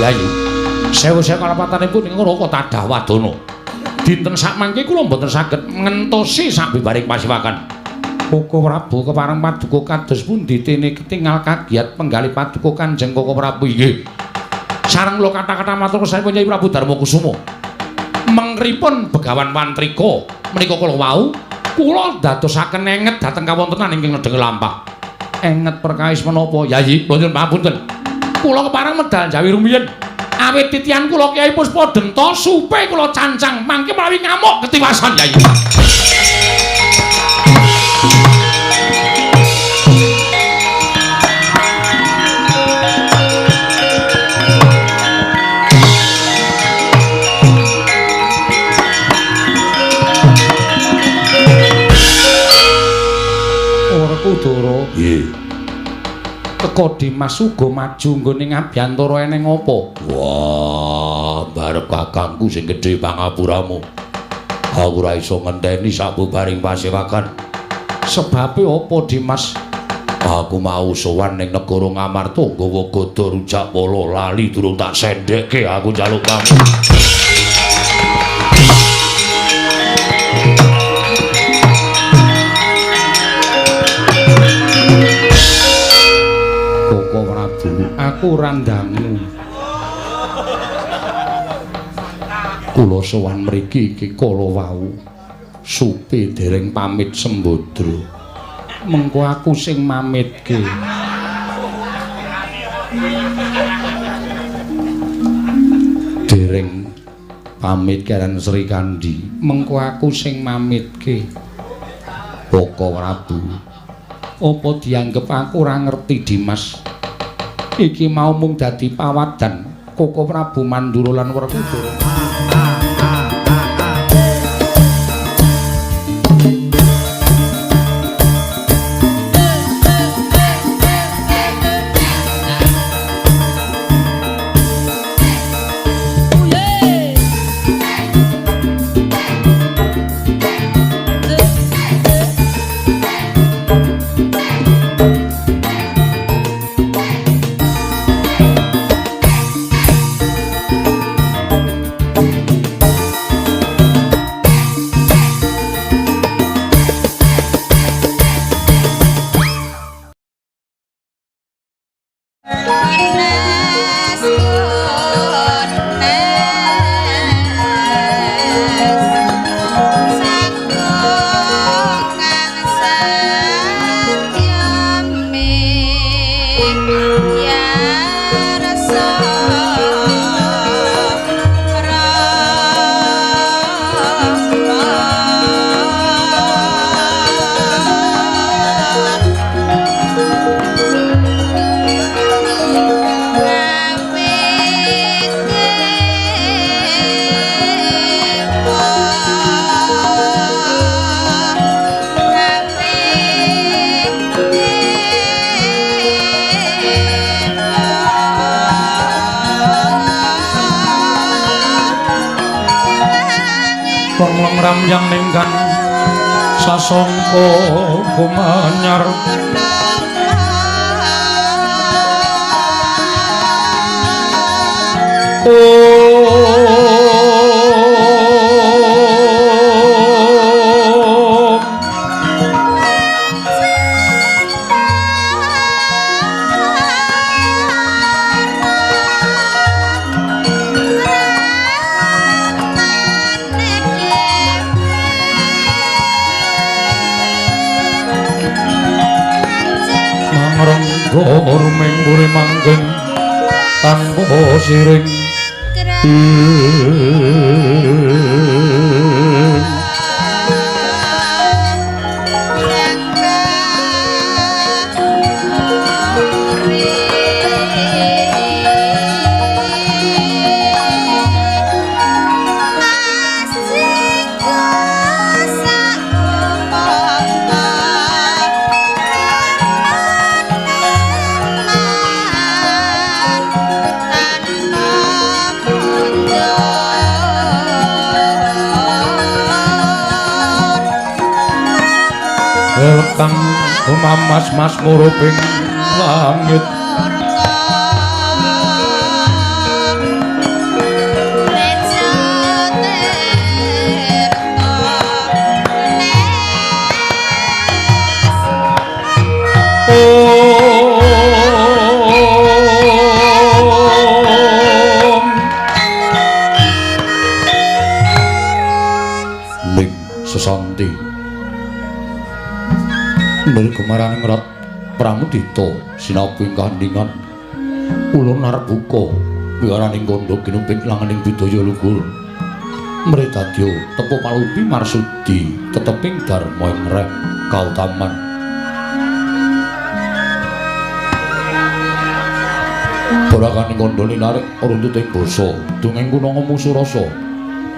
Yayi. Sewu-sewu kalepatanipun ing Raka Tadah Wadana. Dinten sakmangke kula mboten saged ngentosi sabibaring pasiwakan. Koko Prabu kepareng paduka kados pundi dene ketingal kagiat penggalih paduka Kanjeng Koko Prabu inggih. Sareng kula kata-kata matur kesanipun Kyai Prabu Darma Kusuma. Mengripun Begawan Wantrika menika kala wau kula dadosaken enget dhateng kawontenan ingkang nedheng lampah. Enget perkawis menapa Yayi? Kula nyuwun pangapunten. Kula kepareng medal jawi rumiyin. Awit titian kula Kyai Puspa Denta supe kula cancang mangke menawi ngamuk ketiwasan Yayi. Werkudara. Nggih. Teka Dimas uga maju nggone ngabyantara eneng apa? Wah, barep kakangku sing gedhe pangapuramu. Aku ora iso ngenteni sabubaring pasewakan. Sebabe apa, Dimas? Aku mau sowan ning negara Ngamarta nggawa gada rujak pala lali durung tak sendhekke aku njaluk pamit. Koko Prabu, aku ora ndangu. Kula sowan mriki iki kala wau. Supe dereng pamit sembadra. Mengko aku sing mamitke. Dereng pamit karen Sri Kandi. Mengko aku sing mamitke. Koko Prabu, apa dianggep aku ora ngerti Dimas? Iki mau mung dadi pawadan Koko Prabu Mandura lan Werkudara. Ramyang ningkan sasongko gumanyar Rumeng buri manggen tanpa siring. Kang gumamas mas muruping langit. Gemanti. Nir gemaraning rat Pramudita sinabi kandhingan ulun arbuka wiharaning kandha ginumpit langening budaya luhur. Mridadya tepo palupi marsudi teteping dharma ing reh kautaman. Borakaning kandha linarik runtuting basa dongeng kuna ngemu surasa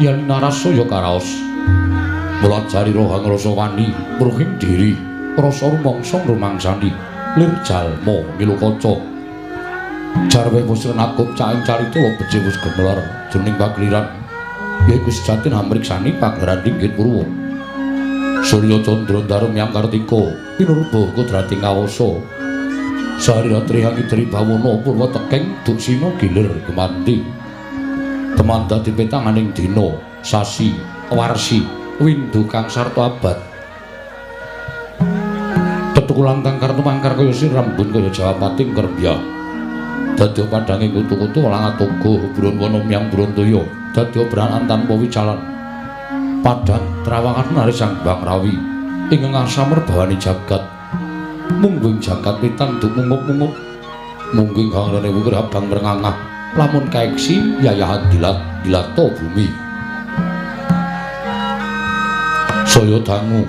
yen narasa ya karaos. Mulajari rohang rasa wani mruhing diri rasa rumangsa rumangsani lir jalma ngilu kaca. Jarwe wis renakup caing carita beje wis gemelar jroning pageliran yaiku sejatine amriksani pagelaran Dinggit Purwa. Surya Candra Ndaru Myang Kartika pinurba kodrating kawasa. Sarira Trihang Idri Bawana Purwa Tekeng Duksina Gilir Gemanti. Teman dadi petanganing dina, sasi, warsi, windu kang sarta abad. Tetukulan kang kartu mangkar kaya sirambun kaya jawapating kerbyah. Dadi padhange kutu-kutu welang atoga Brunwana myang Bruntaya. Dadi obranan tanpa wicalan. Padhang trawangan nari Sang Bang Rawi ing ngarsa merbawani jagat. Mungguing jagat witan duk mungup-mungup. Mungguing hangrene wukir abang mrengangah lamun kaeksi yayahan dilat dilata bumi. Saya dangu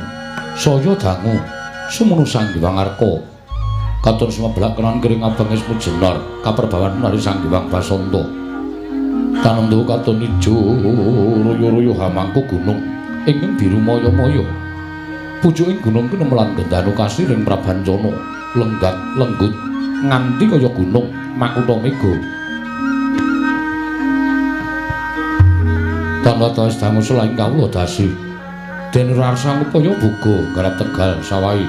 sumunu Sang Hyang Arka. Katon sumeblak kenan kering abang esmu jenar kaperbawan nari Sang Hyang Basanta. Tanentu katon ijo royo-royo hamangku gunung ingkang biru maya-maya. Pucuking gunung kinemelan gendanu kasir ing Prabancana lenggat lenggut nganti kaya gunung makutha mega. Tanpa dangu selaing kawula dasi den rarsang upaya buga garap tegal sawahi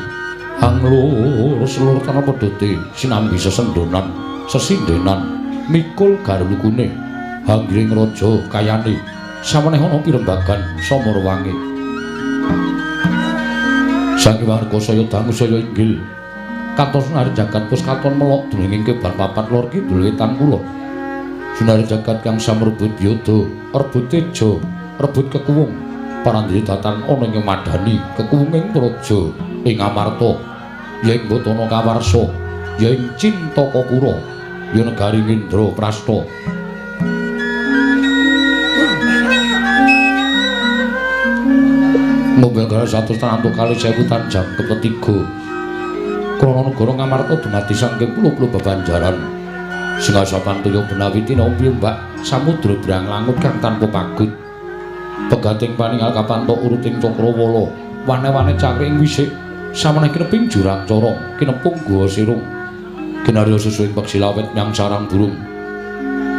anglur selur tanpa pedhote sinambi sesendonan sesindenan mikul garlukune hanggiring raja kayane sameneh ana pirembagan samarwange. Sang Warga saya dangu saya inggil katon sinari jagat pus katon melok duninging kebar papat lor kidul wetan kula. Sinari jagat kang samrebut yoda rebut teja rebut kekuwung parandhi datan ana ing madani kekuwunging praja ing Amarta ya ing Batana Kawarsa ya ing Cintakapura ya negari Indra Prasta. Mobil gara 140,000 tanjang ketiga krana negara Ngamarta dumadi saking pulo-pulo bebanjaran singasapan toya benawi tina piyambak samudra brang langut kang tanpa pagut pegating paningal kapantok uruting cakrawala wane-wane cakri ing wisik sameneh kineping jurang corong kinepung guwa sirung kinarya susuing peksi lawet nyang sarang burung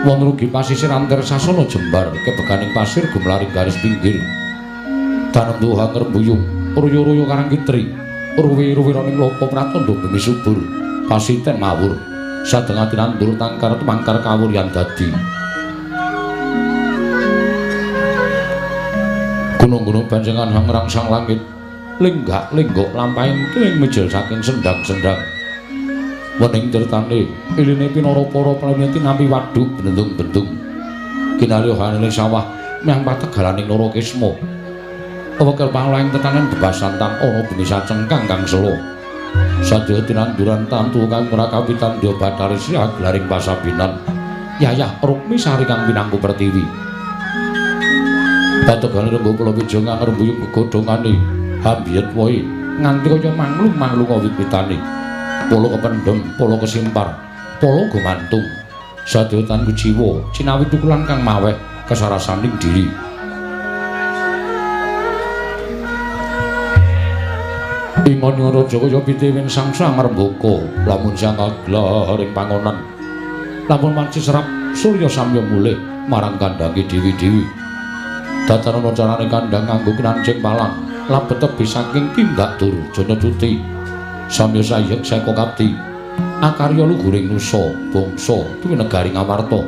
wonten ugi pasisir anter sasana jembar kebeganing pasir gumlaring garis pinggir tanentu hangrembuyung ruyu-ruyu karang kitri ruwi-ruwiraning loka pratandha bumi subur pasiten mawur sadeng tinandur tangkar tumangkar kawuryan dadi gunung-gunung banjengan hangrangsang langit lenggak-lenggok lampahing tuwing mijil saking sendang-sendang wening tirtane iline pinara para pramila tinampi waduk bendung-bendung kinarya hanele sawah myang pategalaning Narakisma wekel panglaing tetanen bebasan tan ana bumi sacengkang kang sela sadya tinanduran tantu kang prakawitan dya Bathari Sri aglaring pasabinan yayah Rukmi Sari kang pinangku pertiwi pategane renggo pulo wijo kang rembuyung gegodhongane hambiyet wohe nganti kaya manglung-manglung wit-witane polo kependhem polo kesimpar polo gumantung sadya tan kuciwa cinawi tukulan kang maweh kesarasaning diri. Ingon raja kaya pitiwin sangsang rembaka lamun siang kaglar ing pangonan lamun wanci serap surya samya mulih marang kandhange dewi-dewi datan ana carane kandhang nganggo kinancing palang labet tebih saking tindak durjana cuti samya sayek seka kapti akarya luhuring nusa bangsa tuwi negari Ngamarta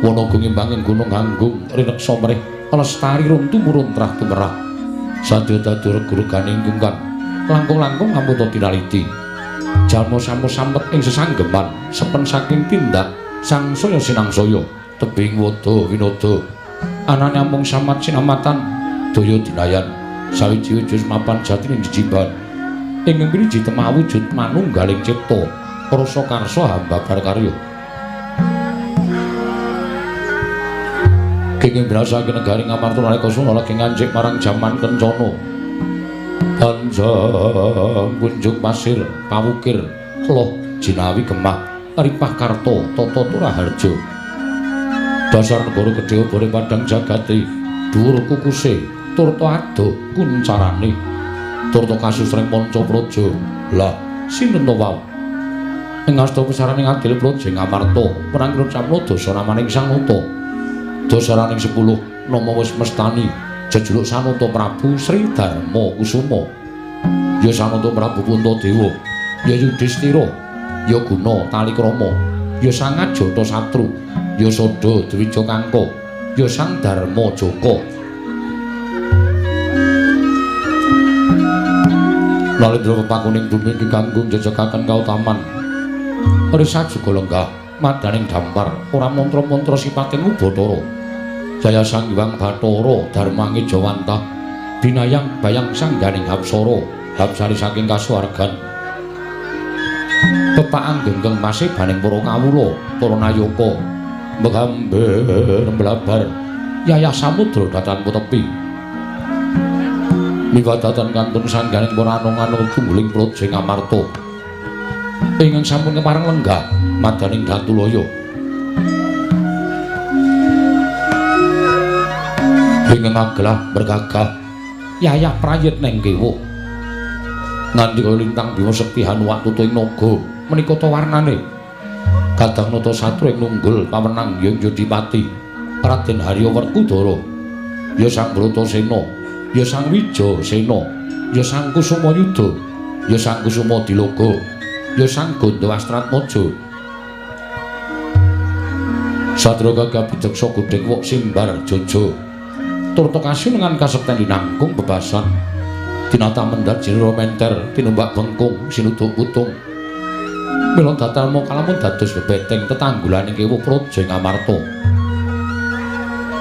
wana gumimbanging gunung Hanggung rineksa mrih lestari run tumurun trah tumerah sadya dadi reg-reganing kungkan langkung-langkung ngamuta tinaliti jalma samu sampet ing sesanggeman sepen saking tindak sangsaya sinangsaya tebing wada winada anane amung samat sinamatan daya dinayan Sawiji wujud mapan jatining jejimban. Ingkang piniji temah wujud manunggaling cipta rasa karsa hambabar karya. Kenging brasake negari Ngamarta nalika suna lagi ngancik marang jaman kencana. Panjang kunjung pasir pawukir loh jinawi gemah ripah karta tata turaharja. Dasar negara gedhe obore padang jagate, dhuwur kukuse turta adoh kuncarane. Turta kasusreng manca praja. Lah sinten to wau? Ing asta pusaraning adil praja Ngamarta, perang camna dasa namaning Sang Nata. Dasaraning 10 nama wis mestani jejuluk Sanata Prabu Sri Darma Kusuma. Ya Sanata Prabu Puntadewa, ya Yudhistira, ya Guna Talikrama, ya Sang Ajata Satru, ya Sada Dwija Kangka, ya Sang Darma Jaka. Nalendra pepakuning bumi iki kanggo njejekaken kautaman. Risa juga lenggah madaning dampar ora mantra-mantra sipating Ubathara. Jaya Sang Hyang Bathara Darmangi Jawantah binayang bayang sangganing hapsara hapsari saking kasuwargan. Pepakan genggeng pasebaning para kawula para nayaka megamber mblabar yayah samudra datan tepi. Miwadatan kantun sangganing para anong-anong tungguling praja Ngamarta. Ingkang sampun kepareng lenggah madaning Datulaya. Ingkang agelah bergagah yayah prayit neng kewuh. Nganti kaya lintang bima sekti hanuwak tutu ing naga menika ta warnane. Kadang nata satru ing nunggul pamenang yen Yudipati Raden Harya Werkudara, ya Sang Bratasena, ya Sang Wijasena, ya Sang Kusumayuda, ya Sang Kusuma Diloga, ya Sang Gondowastratmaja. Satria gagah bideksa godheng wuk simbar jojo. Turta kasunungan kasekten linangkung bebasan. Tinata mendhat jinura menter tinumbak bengkung sinuduk putung. Mila datalma kalamun dados bebeteng tetanggulaning kewuh praja Ngamarta.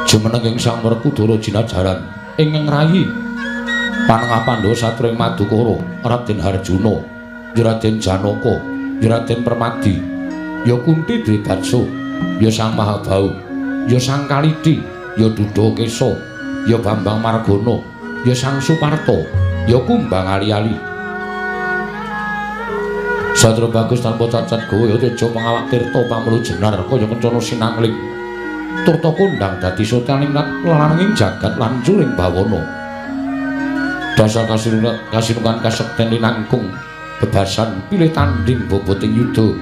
Jumeneng ing Sang Werkudara jinajaran ingkang rayi panengah Pandhawa satru ing Madukara Raden Harjuna, ya Raden Janaka, ya Raden Permadi, ya Kunti Dwibatsa, ya Sang Mahabau, ya Sang Kalidi, ya Duda Kesa, ya Bambang Margana, ya Sang Suparta, ya Kumbang Ali-ali. Satria bagus tanpa cacat gawa ya teja pangawak tirta pamelu jenar kaya kencana sinangling. Turta kondang dadi sotaning lananging jagat lan curing bawana. Dasar kasinukan kasekten linangkung bebasan pilih tanding boboting yuda.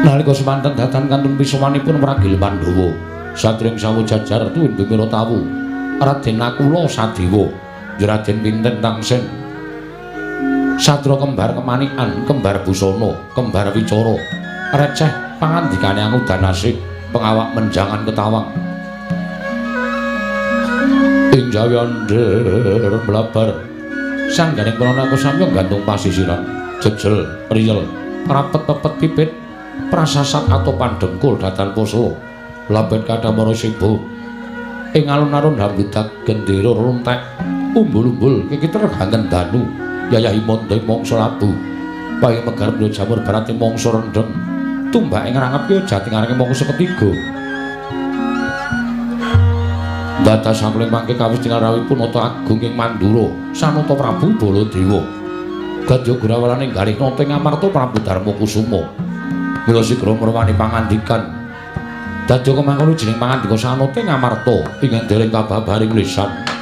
Nalika semanten datan kantun pisowanipun Pragil Pandhawa, satring sawu jajar tuwin bimira tawu, Raden Nakula Sadewa, ya Raden Pinten Tangsen. Satria kembar kemanikan, kembar busana, kembar wicara, receh pangandikane angudan asih, pengawak menjangan ketawang. Ing jawi andher mblabar, sangganing prana kusamya gantung pasisiran, jejel, riyel, rapet pepet pipit, prasasat atau pandengkul datan poso, labet kadamara sibo. Ing alun-alun hambludak gendera runtek, umbul-umbul kikiter ganten danu. Yayahi mondo mangsa labu, paing megar blo jamur barate mangsa rendheng, tumbak ing rangep ya jati ngarange mangsa ketiga. Dados sampling mangke kawis tingarawipun Nata Agung ing Mandura, Sanata Prabu Baladewa. Gadya gurawalaning galih nata ing Amarta Prabu Darma Kusuma. Mila sigra murwani pangandikan. Dadya kemangkono jeneng pangandika Sanata ing Amarta ingkang dereng kababaring lisan.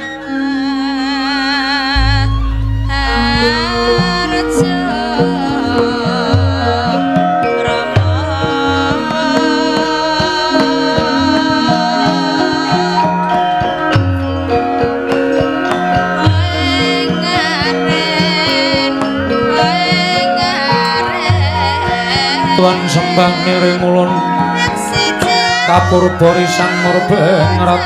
Tuan sembah niring ulun kapurba risan murbengrat.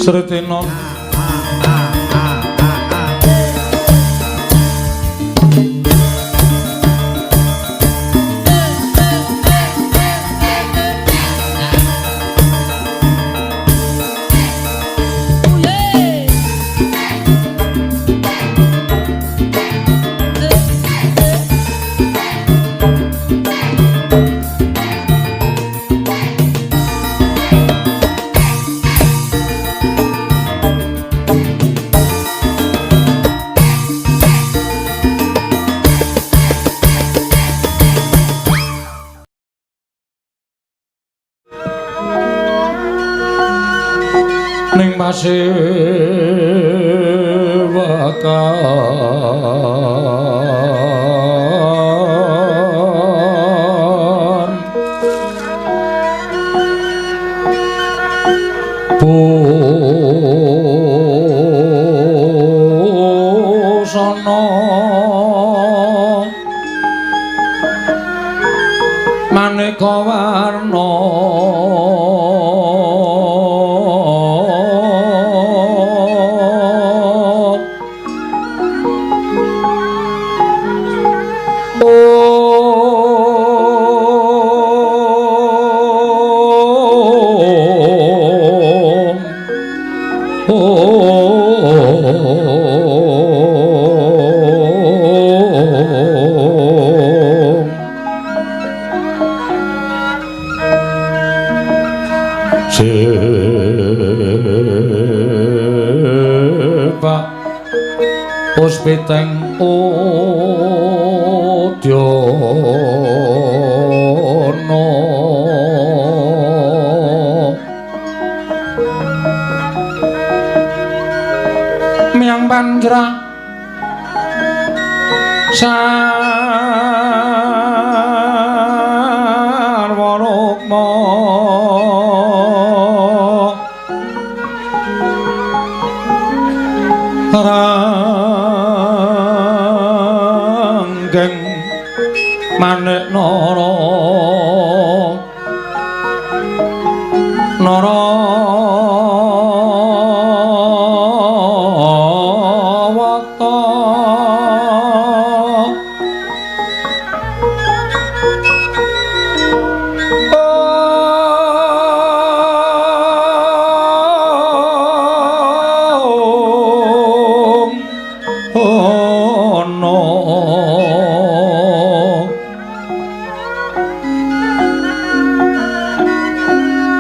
Sretena ning pasewakan busana maneka warna Sepak puspiteng udyana miang panjra sarwa rukma ranggeng manik nara nara wata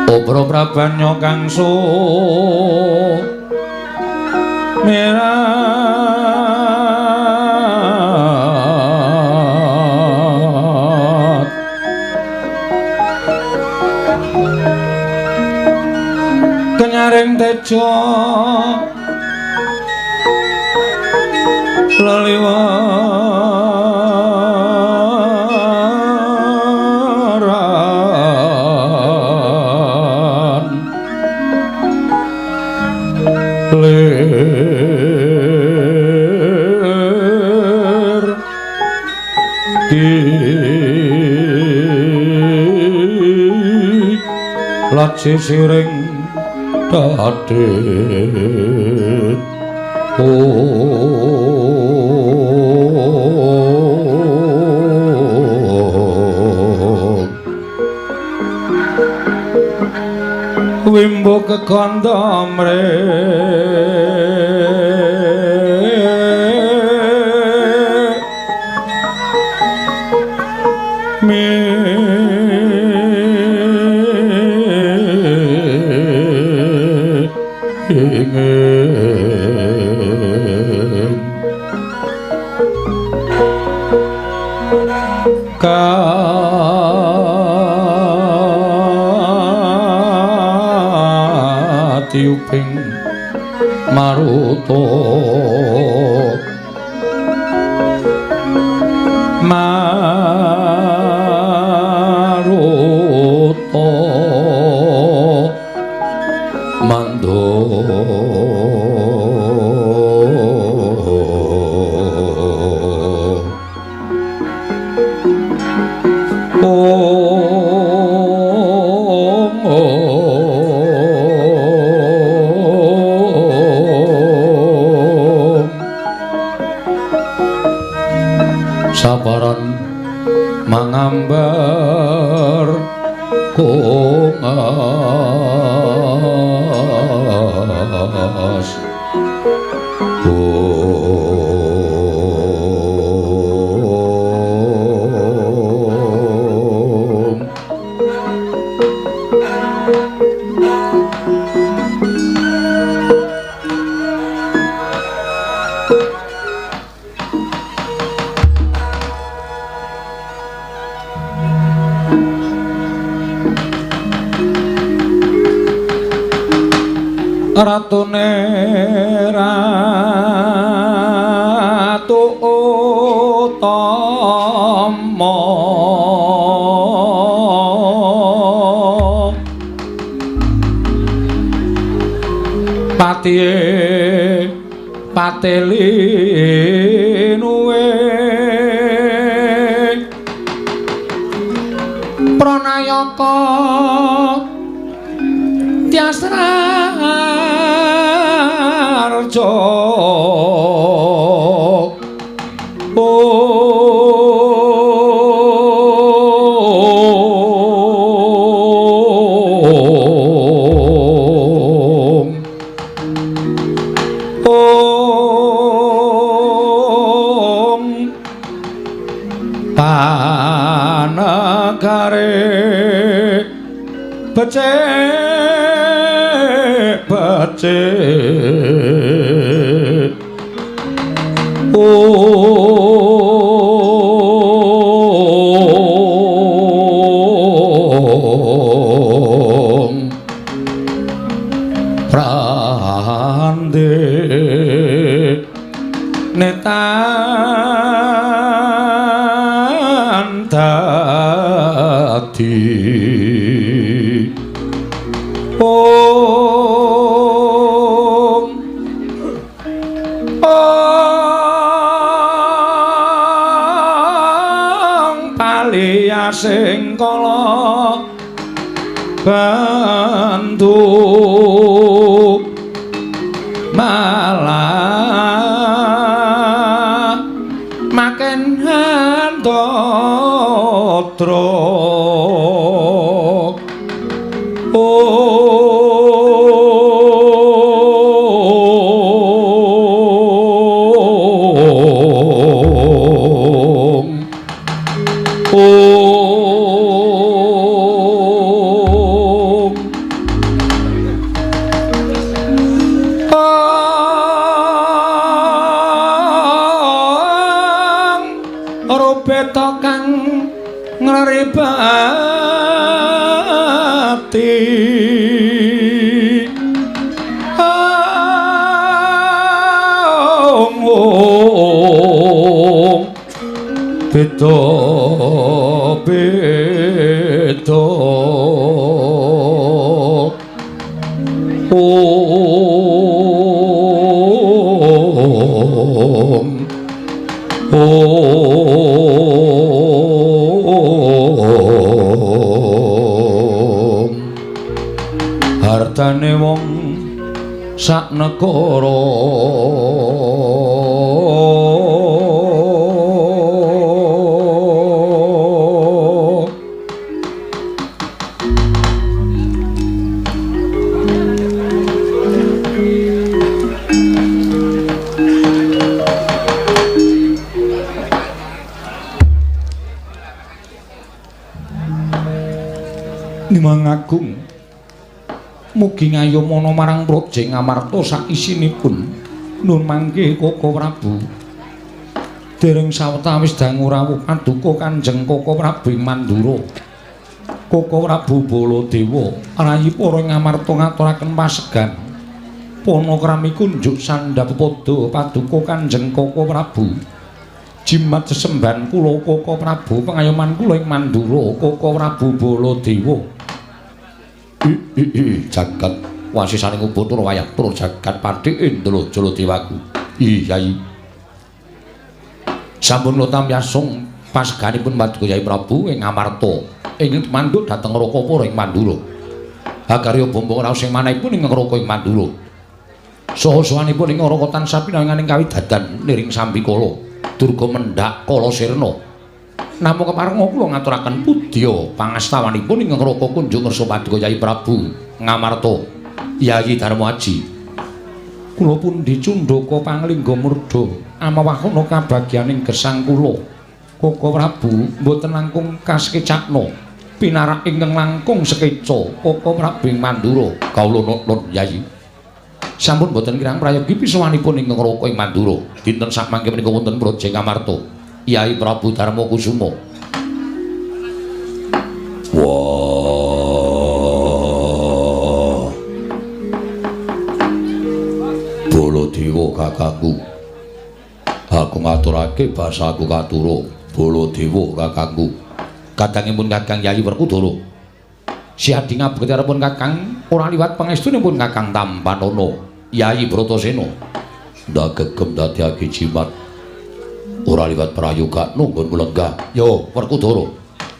Obro prabanya kang sumirat kenyaring teja leliwaran lir laci siring dadit Wimbo kekandha mre Katiuping maruta maruta mando om. Amber kungas. Ratune ratu utama patihe pateli nuwe pranayaka tias raharja. Om Om panegare becik becik. Om prande netan dadi. Om Om paliyasing kala bantu malah makin handatra. Om Om Om rupeta kang ngribati. Om Om beda beda. Om Om hartane wong sak negara. Nimang Agung mugi ngayomana marang praja Ngamarta saisinipun. Nun mangke Koko Prabu. Dereng sawetawis dangu rawuh paduka Kanjeng Koko Prabu ing Mandura. Koko Prabu Baladewa rayi para Ngamarta ngaturaken pasegan. Panakrami kunjuk sandhap pada paduka Kanjeng Koko Prabu. Jimat sesembahan kula Koko Prabu pengayoman kula ing Mandura Koko Prabu Baladewa. Jagat wasisaning Ubathara wayah tur jagat padhike Indra Jaladewaku. Yai. Sampun kula tampi asung paseganipun paduka Yai Prabu ing Ngamarta. Ing mandhuk dhateng Rakapura ing Mandura. Hakarya bombong raos ing manahipun ing Raka ing Mandura. Saha sowanipun ing Raka tansah pinanganing kawidadan niring sambikala. Durga mendhak kala sirna. Namung kepareng kula ngaturaken pudya pangastawanipun ingkang raka kunjung ngersa paduka Yayi Prabu Ngamarta Yayi Darma Aji. Kula pundi cundhaka panglingga murda amawahana kabagyaning gesang kula. Koko Prabu mboten langkung kasekecakna pinarak ingkang langkung sekeca Koko Prabu ing Mandura. Kawula nuwun Yayi. Sampun mboten kirang prayogi pisowanipun ingkang raka ing Mandura. Dinten sakmangke menika wonten Praja Ngamarta. Yayi Prabu Darma Kusuma. Wah. Baladewa kakangku. Aku ngaturake basaku katura. Baladewa kakangku. Kadangipun Kakang Yayi Werkudara. Siadi ngabekti Kakang ora liwat pangestunipun Kakang Tampanana Yayi Bratasena. Ndak gegem dadiake jimat. Ora liwat prayoga nunggun lenggah. Yo Werkudara.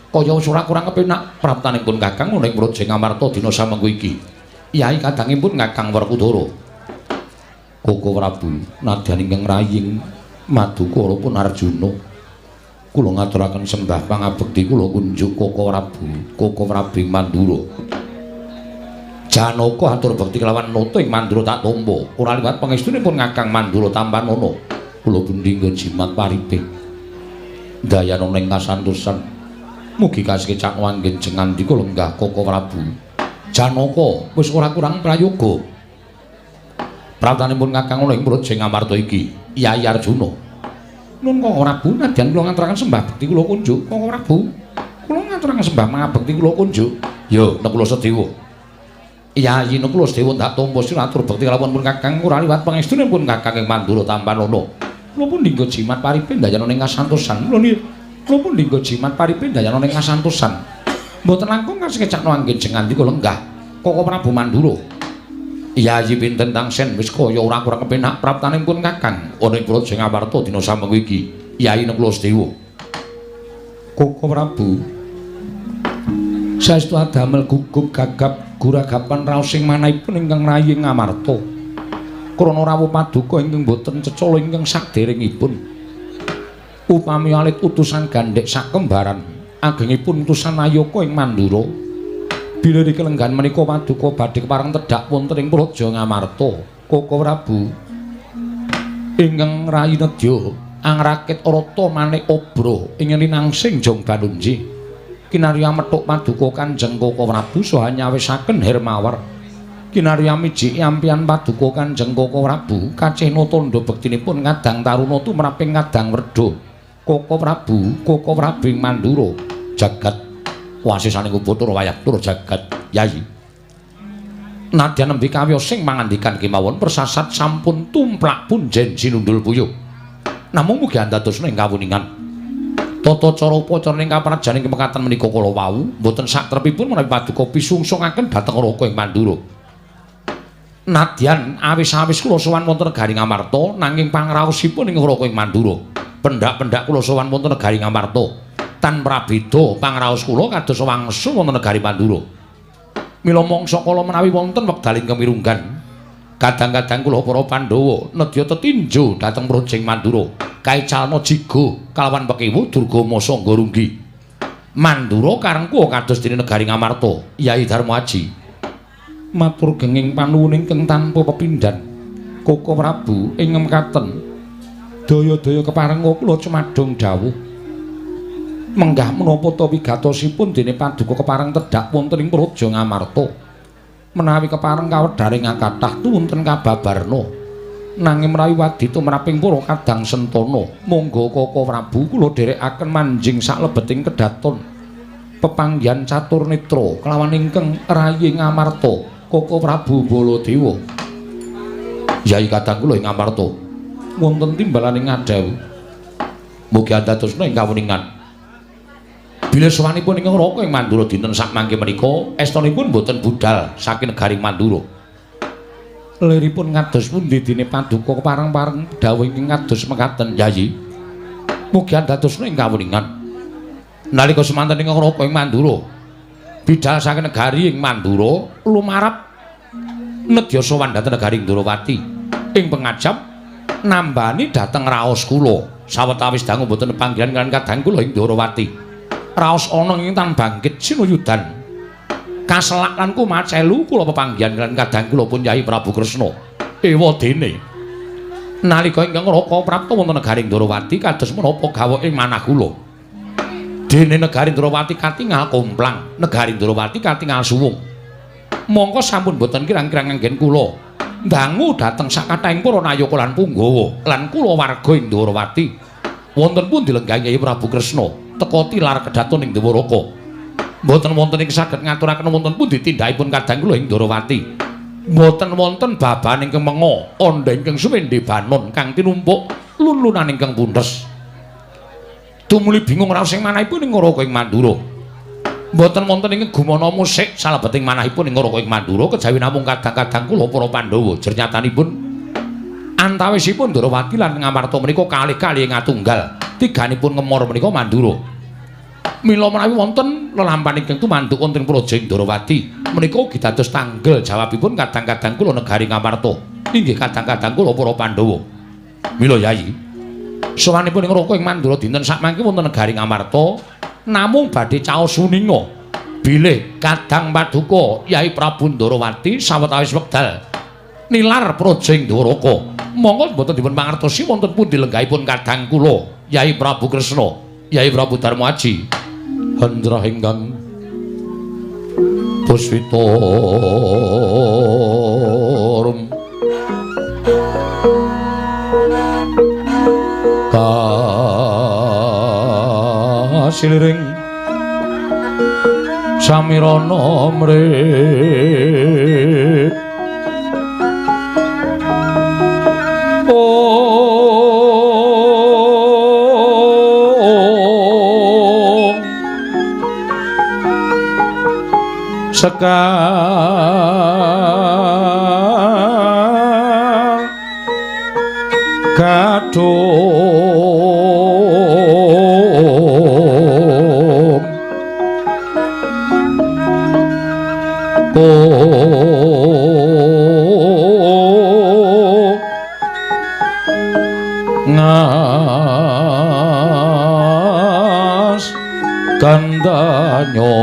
Kaya wis ora kurang kepenak praptanipun Kakang ana ing Praja Ngamarta dina samengko iki. Yayi kadangipun Kakang Werkudara. Koko Prabu nadyan ingkang raying madukara pun Arjuna. Kula ngaturaken sembah pangabekti kula kunjuk Koko Prabu, Koko Prabu ing Mandura. Janaka atur bekti kelawan nata ing Mandura tak tampa. Ora liwat pangestunipun Kakang Mandura Tampanana. Kula pundi nggon jimat paripe. Dayana ning kasantosan. Mugi kasekecak wanggen jengandika lenggah Koko Prabu. Janaka wis ora kurang prayoga. Praptanipun Kakang ana ing Praja Ngamarta iki, Yayi Arjuna. Nun Koko Prabu nadyan kula ngaturaken sembah bekti kula kunjuk Koko Prabu. Kula ngaturaken sembah pangabekti kula kunjuk. Ya, Nakula Sedewa. Yayi Nakula Sedewa ndak tampa sira atur bekti kalawan pun Kakang ora liwat pangestunipun Kakang ing Mandura Tampanana. Kula pundi nggo jimat paripe ndayana ning kasantosan. Kula pundi nggo jimat paripe ndayana ning kasantosan. Mboten langkung kasekecakno anggen jengandika lenggah Koko Prabu Mandura. Yayi pinten tangsen wis kaya ora kurang kepenak praptanipun Kakang ana ing Praja Ngamarta dina samengko iki. Yayi Nakula Sedewa. Koko Prabu saestu adamel gugup gagap guragapan raos ing manahipun ingkang rayi Ngamarta. Krana rawuh paduka ingkang boten cecala ingkang saderengipun. Upami alit utusan gandhek sakembaran agengipun utusan Ayaka ing Mandura. Bilih kelenggan menika paduka badhe kepareng tedhak wonten ing Praja Ngamarta. Koko Prabu ingkang rayi nedya angrakit rata manik obra ing linangsing Jong Banunji. Kinarya methuk paduka Kanjeng Koko Prabu saha nyawisaken Hermawar. Kinarya mijik ampian paduka Kanjeng Koko Prabu kacihna tandha bektinipun kadang taruna tumraping kadang werda. Koko Prabu, Koko Prabu ing Mandura jagat wasisaning Upacara wayah tur jagat Yayi. Nadyan nembe kawiyos sing mangandikan kemawon persasat sampun tumplak punjen sinundul puyuh. Namung mugi andadosna ing kawuningan. Tata cara upacara ing kaprajan ing mekaten menika kala wau mboten satrepipun menawi paduka pisungsungaken dhateng Raka ing Mandura. Nadyan awis-awis kula sowan wonten negari Ngamarta nanging pangraosipun ing Raka ing Mandura. Pendak-pendak kula sowan wonten negari Ngamarta. Tan prabeda pangraos kula kados wangsul wonten negari Mandura. Mila mangsa kala menawi wonten wekdal ingkang mirunggan, kadang-kadang kula para Pandhawa nedya tetinju dhateng Praja Mandura. Kaicalna jiga kalawan pekiwu Durgama Sangga Runggi. Mandura karengku kados dene negari Ngamarta, Yayi Darma Aji. Matur genging panuwun ingkang tanpa pepindhan. Koko Prabu ing mekaten daya-daya keparenga kula cumadung dawuh. Menggah menapa ta wigatosipun dene paduka kepareng tedhak wonten ing Praja Ngamarta. Menawi kepareng kawedharing kathah tuwunten kababarna. Nanging menawi wadi tumraping para kadang sentana, monggo Koko Prabu kula dherekaken manjing saklebeting kedaton pepanggihan catur netra kelawan ingkang rayi Ngamarta, Koko Prabu Baladewa. Yayi kadang kula ing Ngamarta wonten timbalaning ngadhawuh. Mugi andadosna ing kawuningan. Bilih sowanipun ingkang Raka ing Mandura dinten sakmangke menika estunipun boten budal saking negari Mandura. Liripun kados pundi dene paduka kepareng-pareng dawuh ingkang kados mekaten Yayi. Mugi andadosna ing kawuningan. Nalika semanten ingkang Raka ing Mandura bidal saking negari ing Mandura lumarap nedya sowan dhateng negari Ndrawati. Ing pengajap Nambani dhateng raos kula. Sawetawis dangu mboten panggihan kaliyan kadang kula ing Ndorowati. Raos ana ing tan bangkit sinuyudan. Kaselak lan kumacelu kula pepanggihan kaliyan kadang kula pun Yai Prabu Kresna. Ewa dene nalika ingkang Raka prapta wonten negari Ndorowati kados menapa gawoke manah kula. Dene negari Ndorowati katingal komplang, negari Ndorowati katingal suwung. Mongko sampun boten kirang-kirang anggen kula dangu dhateng sakathahing para nayaka lan punggawa lan kula warga ing Ndorowati. Wonten pundi lenggahe Yai Prabu Kresna teka tilar kedhaton ing Dwaraka. Mboten wonten ing saged ngaturaken wonten pundi tindakipun kadang kula ing Ndorowati. Mboten wonten baban ingkang menga, andha ingkang sumendhe banon kang tinumpuk lun-lunan ingkang puntes. Tumuli bingung raos ing manahipun ing Raka ing Mandura. Mboten wonten ing gumana musik salebeting manahipun ing Raka ing Mandura kejawi namung kadang-kadang kula para Pandhawa. Jernyatanipun antawisipun Ndorowati lan Ngamarta menika kalih-kalih ngatunggal, tiganipun ngemor menika Mandura. Mila menawi wonten lelampahan ingkang tumanduk wonten praja Ndorowati menika ugi dados tanggel jawabipun kadang-kadang kula negari Ngamarta. Inggih kadang-kadang kula para Pandhawa. Mila Yai, sowanipun ing Raka ing Mandura dinten sakmangke wonten negari Ngamarta namung badhe caos suninga bilih kadang paduka Yai Prabu Ndorowati sawetawis wekdal nilar praja ing Dwaraka. Monggo mboten dipun mangertosi wonten pundi lenggahipun kadang kula Yai Prabu Kresna, Yai Prabu Darmaji. Hendra ingkang puswita rum kasiliring samirana mrih sekar gadung ngas gandanyo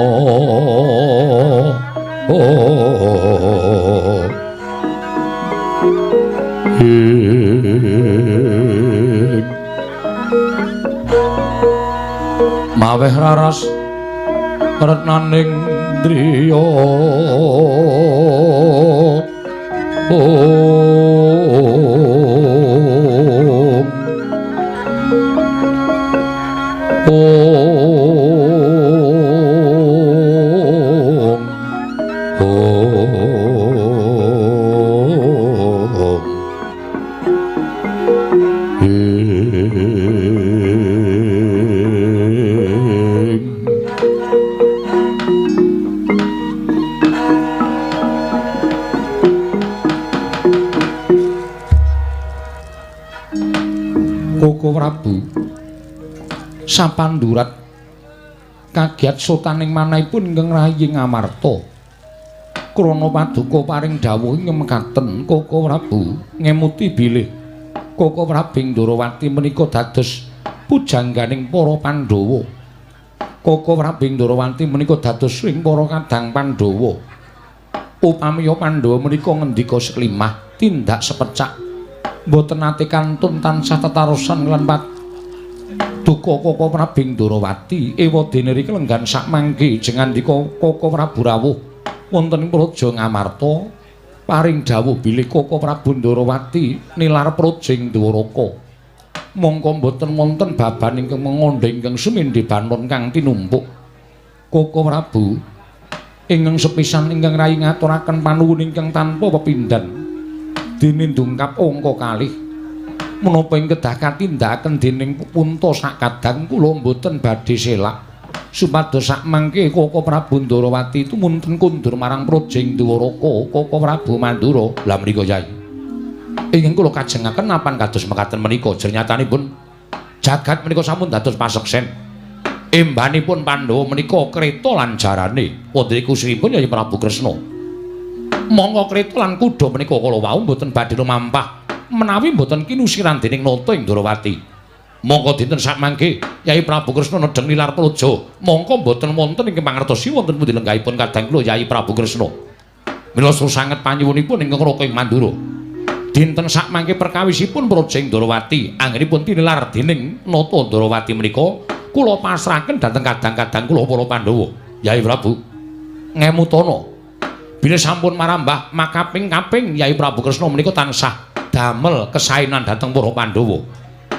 maweh raras retnaning driya om om Koko Prabu sapandurat kagiat sotaning manahipun ingkang rayi Ngamarta. Krana paduka paring dawuh mekaten Koko Prabu ngemuti bilih Koko Prabu Ndorowati menika dados pujangganing para Pandhawa. Koko Prabu Ndorowati menika dados ing para kadang Pandhawa. Upamiya Pandhawa menika ngendika seklimah tindak sepecak mboten nate kantun tansah tetarosan lan paduka Koko Prabu Ndorowati. Ewa dene riki lenggan sakmangke jeng ngandika Koko Prabu rawuh wonten ing praja Ngamarta paring dawuh bilih Koko Prabu Ndorowati nilar praja ing Dwaraka. Mongko mboten wonten baban ingkang mengandha ingkang sumendhe banon kang tinumpuk. Koko Prabu ingkang sepisan ingkang rayi ngaturaken panuwun ingkang tanpa pepindhan. Dene ndungkap angka kalih menapa ing kedah katindakaken dening punta sakadang kula mboten badhe selak supados sakmangke Koko Prabu Ndorowati tumunten kundur marang praja ing Dwaraka. Koko Prabu Mandura. Lah menika Yai ingkang kula kajengaken napan kados mekaten menika jernyatanipun jagat menika sampun dados paseksen. Embanipun Pandhawa menika kreta lan jarane wonten kusiripun Yai Prabu Kresna. Mongko kreta lan kuda menika kala wau mboten badhe lumampah Menawi mboten kinusiran dening Nata ing Ndrawati. Mongko dinten sakmangke Yai Prabu Kresna nedheng nilar praja. Mongko mboten wonten ingkang mangertosi wonten pundi lenggahipun kadang kula Yai Prabu Kresna. Mila sanget panyuwunipun ingkang Raka ing Mandura. Dinten sakmangke perkawisipun praja ing Ndrawati anggenipun tinilar dening Nata Ndrawati menika kula pasrahaken dhateng kadang-kadang kula para Pandhawa. Yai Prabu ngemutana bilih sampun marambah makaping-kaping Yai Prabu Kresna menika tansah damel kesaenan dhateng para Pandhawa.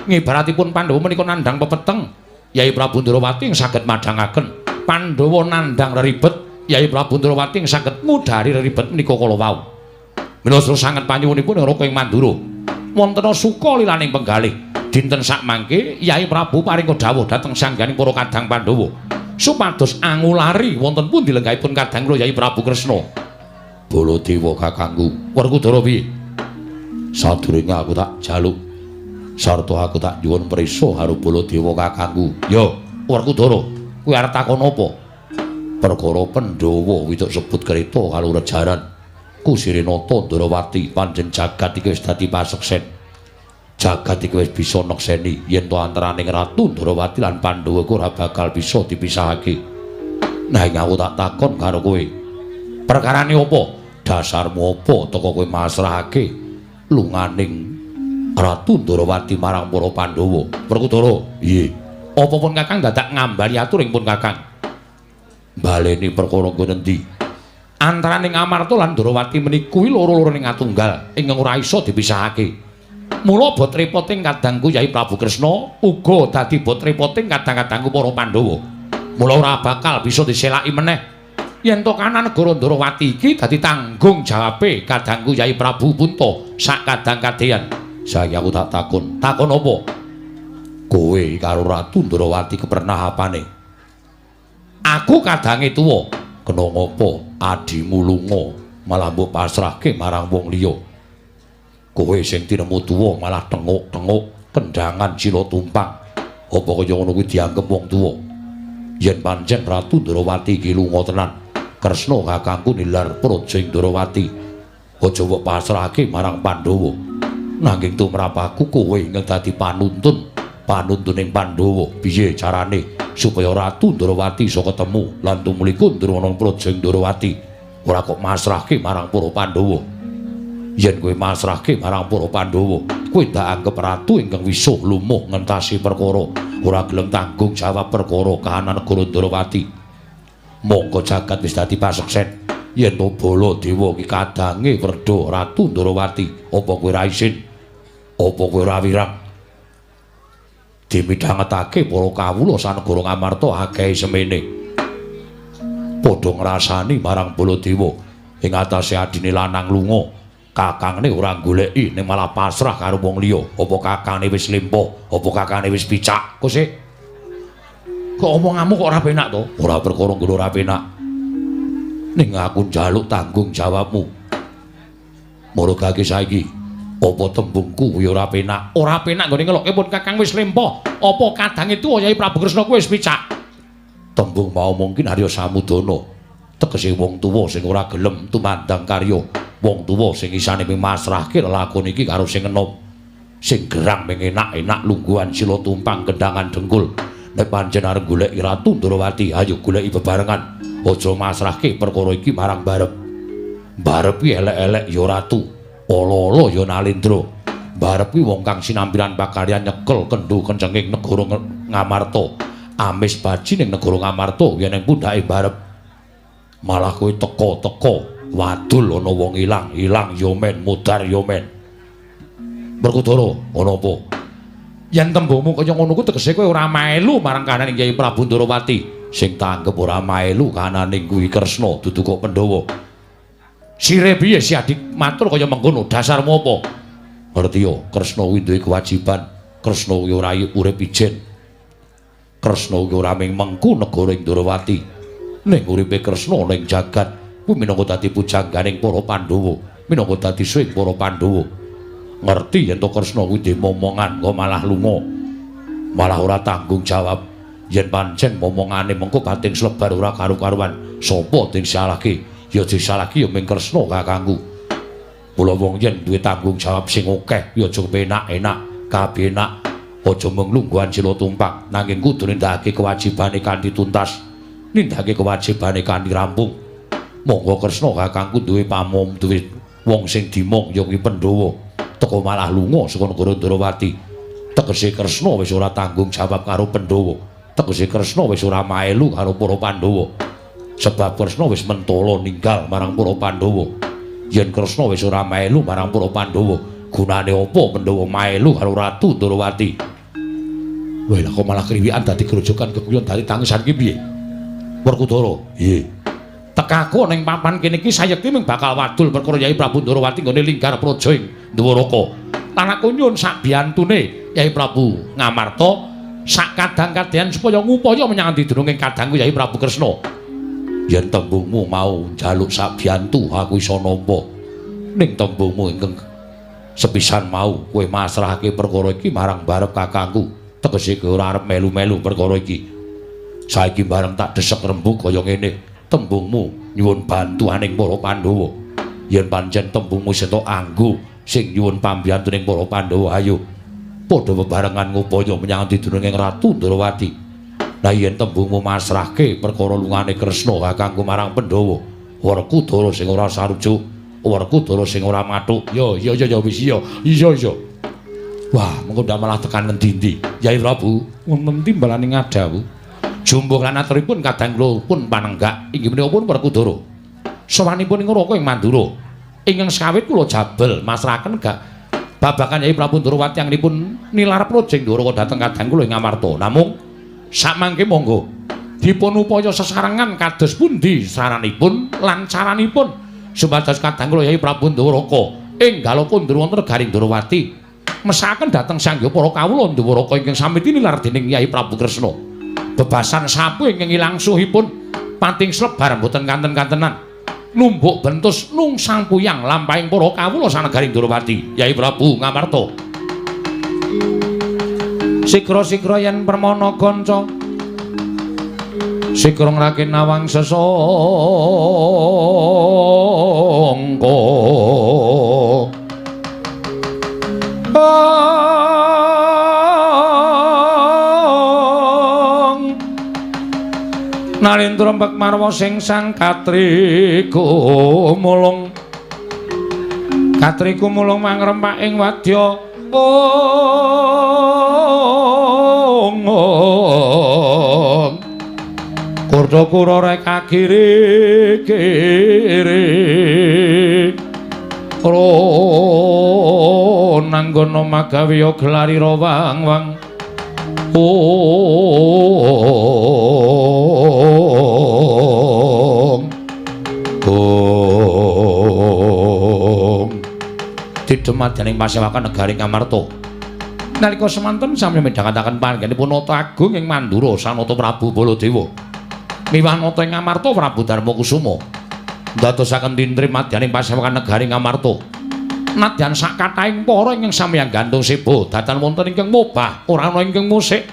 Ngibaratipun Pandhawa menika nandhang pepeteng, Yai Prabu Ndrawati saged madhangaken. Pandhawa nandhang reribet, Yai Prabu Ndrawati saged ngudari reribet menika kala wau. Mila sanget panyuwunipun Raka ing Mandura. Wonten suka lilaning penggalih. Dinten sakmangke Yai Prabu paring dawuh dhateng sangganing para kadang Pandhawa supados angulari wonten pundi lenggahipun kadang kula Yai Prabu Kresna. Baladewa kakangku, Werkudara piye? Sadurunge aku tak jaluk sarta aku tak nyuwun prisa karo Baladewa kakangku. Yo, Werkudara, kowe arep takon apa? Perkara Pandhawa wituk sebut kreta karo rejaran. Kusire Nata Ndrawati pancen jagat iki wis dadi paseksen. Jagat iki wis bisa nekseni yen to antaraning Ratu Ndrawati lan Pandhawa ora bakal bisa dipisahake. Nanging aku tak takon karo kowe. Perkarane apa? Dasarmu apa teko kowe masrahake lunganing Ratu Ndrawati marang para Pandhawa? Werkudara, piye? Apa pun Kakang dadak ngambali atur ing pun Kakang? Baleni perkara nggon endi? Antaraning Amarta lan Ndrawati menika kuwi loro-lorone atunggal ingkang ora iso dipisahake. Mula bot repoting kadangku Yai Prabu Kresna uga dadi bot repoting kadang-kadangku para Pandhawa. Mula ora bakal bisa diselaki meneh. Yen to kanan negara Ndrawati iki dadi tanggung jawabe kadangku Yai Prabu Punta sak kadang kadeyan. Saiki aku tak takon. Takon apa? Kowe karo Ratu Ndrawati kepernah apane? Aku kadange tuwa. Kena ngopo adimu lunga malah mbok pasrahke marang wong liya? Kowe sing tinemu tuwa malah tenguk-tenguk kendangan sila tumpang. Apa kaya ngono kuwi dianggep wong tuwa? Yen pancen Ratu Ndrawati iki lunga tenan, Kresna kakangku nilar praja ing Ndrawati. Aja mbok pasrahke marang Pandhawa. Nanging tumrap aku kowe ingkang dadi panuntun, panuntuning Pandhawa. Piye carane supaya Ratu Ndrawati iso ketemu lan tumuliku ndrono praja ing Ndrawati? Ora kok masrahke marang para Pandhawa. Yen kowe masrahke marang para Pandhawa, kowe ndak anggep ratu ingkang wisuh lumuh ngentasi perkara, ora gelem tanggung jawab perkara kahanan negara Ndrawati. Mongko jagat wis dadi paseksen yen to Baladewa iki kadange werdha Ratu Ndrawati. Apa kowe ora isin? Apa kowe ora wirang? Dimidhangetake para kawula sanegara Ngamarta akeh semene. Padha ngrasani marang Baladewa ing atase adine lanang lunga, kakangne ora goleki ning malah pasrah karo wong liya. Apa kakangne wis lempo? Apa kakangne wis picak? Kok sik? Kok omonganmu kok ora penak to? Ora perkara nggo ora penak. Ning aku njaluk tanggung jawabmu. Marogake saiki apa tembungku kuwi ora penak? Ora penak nggone ngelokke pun Kakang wis lempo. Apa kadange tuwa Yai Prabu Kresna kuwi wis picak? Tembung mau mungkin Arya Samudana. Tegese wong tuwa sing ora gelem tumandang karya, wong tuwa sing isane mung masrahke lelakon iki karo sing enom. Sing gerang mung enak-enak lungguhan sila tumpang kendangan dengkul. Nek pancen arep goleki Ratu Ndrawati, ayo goleki bebarengan. Aja masrahke perkara iki marang Barep. Barep ki elek-elek ya ratu, ala-ala ya Nalendra. Barep ki wong kang sinampilan pakaryan nyekel kendhu kencenging negara Ngamarta. Amis baji ning negara Ngamarta yen ning pundhake Barep. Malah kowe teka-teka wadul ana wong ilang, ilang ya men, mudhar ya men. Werkudara, ana apa? Yen tembungmu kaya ngono ku tegese kowe ora melu marang kahananing Kyai Prabu Ndrawati. Sing tanggep ora melu kahananing kuwi Kresna dudu kok Pandhawa. Sire piye si adik matur kaya mengkono? Dasarmu apa? Ngerti ya, Kresna kuwi duwe kewajiban. Kresna kuwi ora urip ijen. Kresna kuwi ora mung mengku negara ing Ndrawati. Ning uripe Kresna ning jagat kuwi minangka dadi pujangganing para Pandhawa, minangka dadi swing para Pandhawa. Ngerti yen to Kresna kuwi duwe momongan kok malah lunga. Malah ora tanggung jawab. Yen pancen momongane mengko batin slebar ora karu-karuan, sapa sing disalahke? Ya disalahke ya mung Kresna kakangku. Mula wong yen duwe tanggung jawab sing akeh ya aja penak-enak, kabenak, aja mung lungguhan sila tumpang, nanging kudu nindakake kewajibane kanthi tuntas, nindakake kewajibane kanthi rampung. Monggo Kresna kakangku duwe pamom, duwe wong sing dimong ya kuwi Pandhawa. Teka malah lunga saka negara Ndrawati. Tegese Kresna wis ora tanggung jawab karo Pandhawa. Tegese Kresna wis ora maelu karo para Pandhawa. Sebab Kresna wis mentala ninggal marang para Pandhawa. Yen Kresna wis ora melu marang para Pandhawa, gunane apa Pandhawa melu karo Ratu Ndrawati? Wah, lah kok malah kriwikan dadi grojogan keguyon dadi tangisan ki piye? Werkudara, nggih. Tekaku ning papan kene iki sayekti mung bakal wadul perkara Yai Prabu Ndrawati nggone linggar praja ing Dwaraka. Lan aku nyuwun sakbiyantune Yai Prabu Ngamarta sak kadang-kadang supaya ngupaya menyang didurunge kadangku Yai Prabu Kresna. Yen tembungmu mau njaluk sabiyantu aku iso nampa. Ning tembungmu ingkang sepisan mau kowe masrahake perkara iki marang barep kakangku. Tegese kowe ora arep melu-melu perkara iki. Saiki bareng tak desek rembug kaya ngene, tembungmu nyuwun bantuaning para Pandhawa. Yen pancen tembungmu setok anggo sing nyuwun pambiyantuning para Pandhawa, ayo padha bebarengan ngupaya menyang didurunge Ratu Ndrawati. Lah yen tembungmu masrahke perkara lungane Kresna kakangku marang Pandhawa, Werkudara sing ora sarujuk, Werkudara sing ora mathuk. Ya ya ya wis iya. Iya iya. Wah, mengko ndak malah tekan ngendi-endi. Yai Prabu, wonten timbalane ngadhawuh. Jumbuh lan aturipun kadang kula pun panenggak inggih menika pun Werkudara. Sowanipun ing Raka ing Mandura. Ingkang sekawit kula jabel masrahaken gak babagan Yai Prabu Ndrawati anggenipun nilar praja ing Dwaraka dhateng kadang kula ing Ngamarta. Namung samangke monggo dipun upaya sesarengan kados pundi saranipun lan caranipun supados kadang kula Yai Prabu Ndrawaka enggal kundur wonten negaring Ndrawati mesaken dhateng sangya para kawula Ndrawaka ingkang sami tinilar dening Yai Prabu Kresna. Bebasan sapu ingkang ilang suhipun pating slebar mboten kanten-kantenan numbuk bentus nungsang puyang lampahing para kawula sanegaring Ndrawati. Yai Prabu Ngamarta. Sikra-sikra yen permana kanca sikra ngrake nawang sesangka nalindra mbek marwa sing sang katriku mulung katriku mulung mangrempak ing wadya kurda kura reka kiri kiri ro nanggono magawe gelari rawang wang ong ong didemadaning pasewakan negari Ngamarta. Nalika semanten sami midhangetaken panggenipun Nata Agung ing Mandura Sanata Prabu Baladewa. Miwah nata ing Ngamarta Prabu Darmakusuma. Ndadosaken tintrim madyaning pasewakan negari Ngamarta. Nadyan sakathahing para ingkang sami nggantung seba datan wonten ingkang mobah ora ana ingkang musik.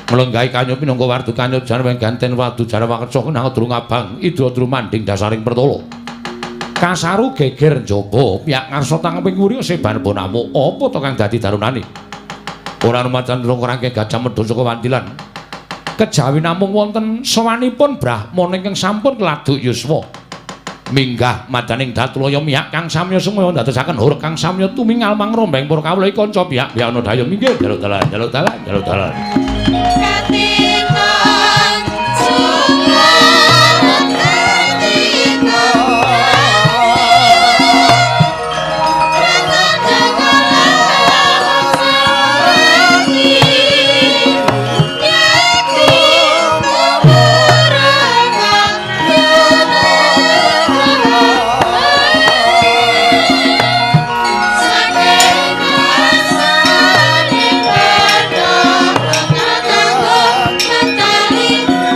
Mlenggahi kanya pinangka wardu kanya jarwa ganten wadu jarwa kecoh nang drung abang idra drumanding dasaring pertala. Kasaru geger njaba piyak ngarsa tangeping wuri sebar bonamu apa to kang dadi darunane. Ora rumajan rong rangke gajah medhun saka wandilan. Kejawi namung wonten sowanipun brahmana ingkang sampun keladuk yuswa. Minggah madaning datulaya miyak kang samya sumaya ndadosaken hur kang samya tumingal mangrombeng para kawula kanca piyak piyana daya minggir jaluk dalan jaluk dalan jaluk dalan.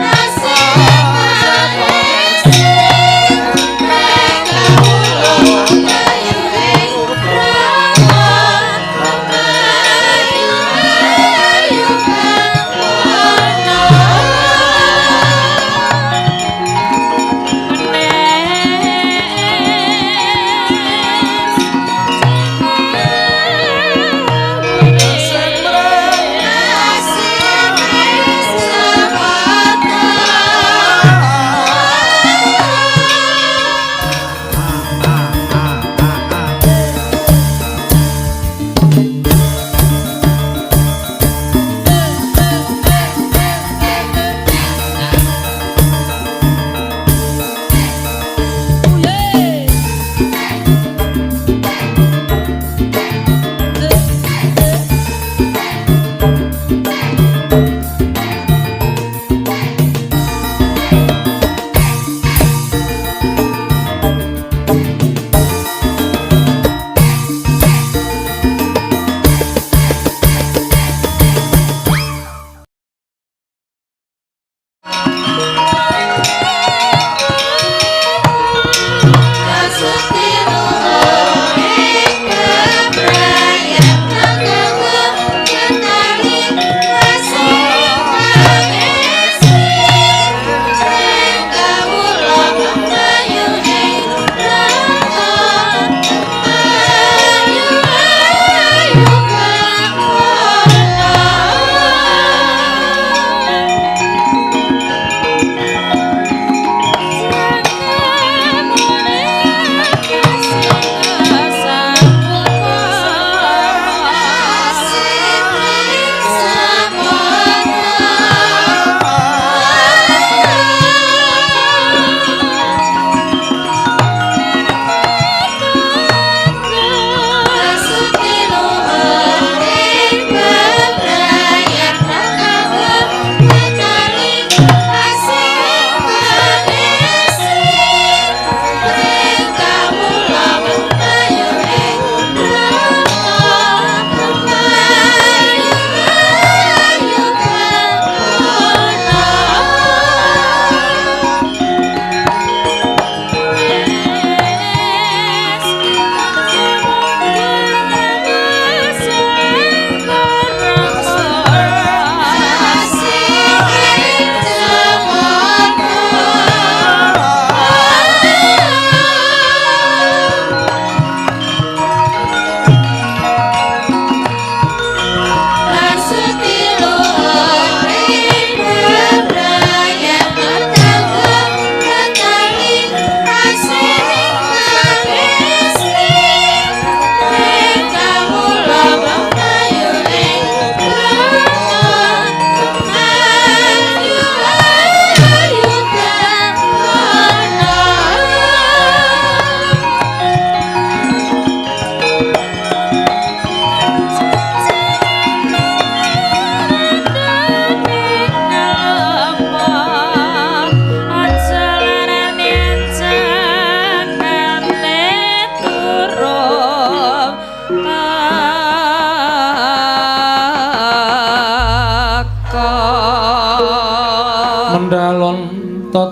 Asal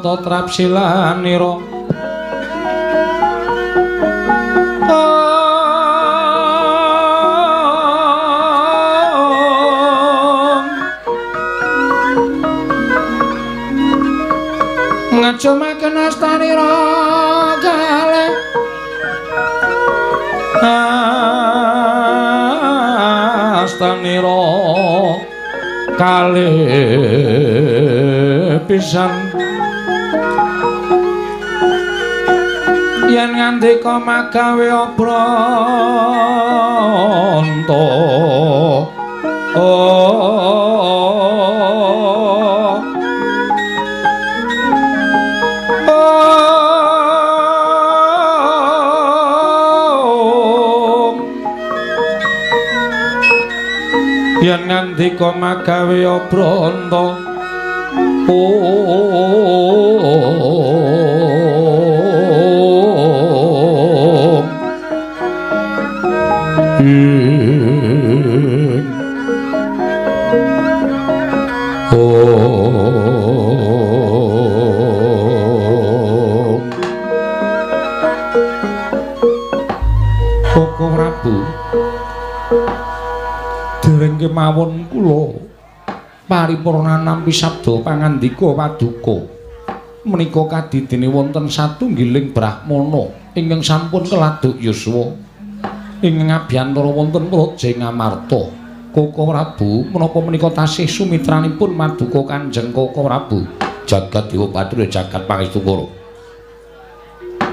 tata trapsilanira. Ngajumaken astanira kalih astanira kalih pisan yen ngandika magawe obranta. Yen ngandika magawe obranta. Koko Prabu, dereng kemawon kula paripurna nampi sabda pangandika paduka. Menika kadidene wonten satunggiling brahmana ingkang sampun keladuk yuswa ing ngabiyantara wonten Praja Ngamarta. Koko Prabu, menapa menika tasih sumitranipun maduka Kanjeng Koko Prabu jagat dewa batara jagat pangestu kara.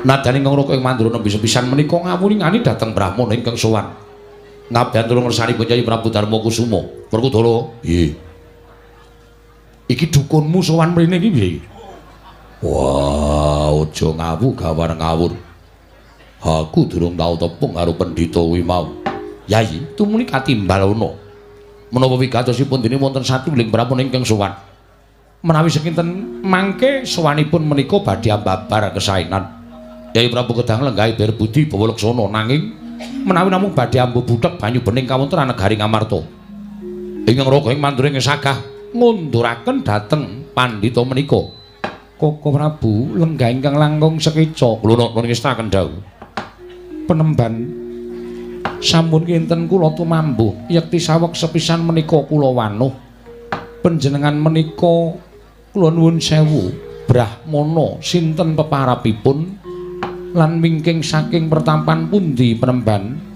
Nadyan ingkang raka ing Mandura nembe sepisan menika ngawuningani dhateng brahmana ingkang sowan ngabiyantara ngersanipun Kyai Prabu Darma Kusuma. Werkudara, nggih. Iki dukunmu sowan mrene iki piye? Wah, aja ngawu gawar ngawur. Aku durung tau tepung karo pendhita kuwi mau. Yayi, tumuli katimbal ana. Menapa wigatosipun dene wonten satunggiling brahmana ingkang sowan. Menawi sekinten mangke sowanipun menika badhe ambabar kesaenan. Kyai Prabu kedang lenggahi ber budi bawa laksana, nanging menawi namung badhe ambu buthek banyu bening kawontenan negari Ngamarta. Ingkang raga ing Mandura ing sagah ngunduraken dhateng pandhita menika. Koko Prabu lenggah ingkang langkung sekeca kula nuwun ngestaken dawuh. Penemban sampun kinten kula tumambuh yekti saweg sepisan menika kula wanuh. Panjenengan menika kula nuwun sewu brahmana sinten peparapipun lan wingking saking pertampan pundi penemban?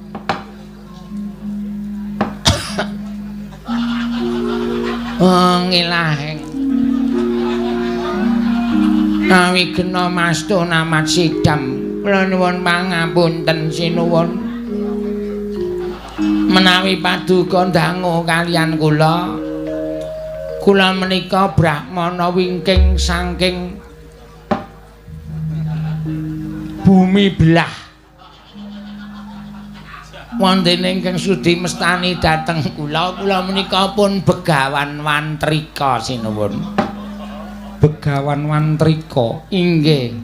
Ngilaheng awigena mastu namat sidam kula nuwun pangapunten sinuwun menawi paduka dangu kaliyan kula. Kula menika brahmana wingking saking bumi belah wonten ingkang sudi mestani dhateng kula. Kula menika pun Begawan Wantrika sinuwun. Begawan Wantrika inggih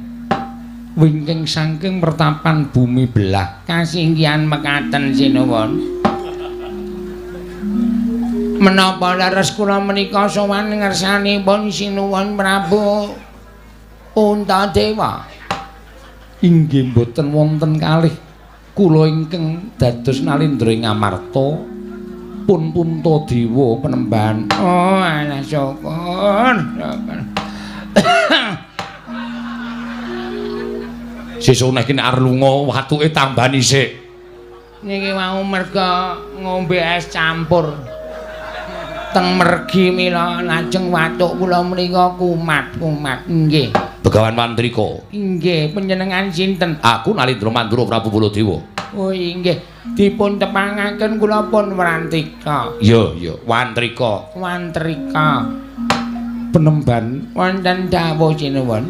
wingking saking pertapan bumi belah kasinggihan mekaten sinuwun. Menapa leres kula menika sowan ngersanipun sinuwun Prabu Puntadewa? Inggih mboten wonten kalih kula ingkang dados nalindra ing Ngamarta pun Puntadewa penemban. Oh alah syukur. Sesuk nek nek arep lunga watuke tambani sik. Niki wau merga ngombe es campur teng mergi mila lajeng watuk kula menika kumat-kumat. Nggih. Begawan Wantrika. Inggih, panjenengan sinten? Aku Nalindra Mandura Prabu Baladewa. Oh inggih, dipun tepangaken kula pun Wantrika. Iya, iya, Wantrika. Wantrika. Penemban wonten dawuh sinuwun.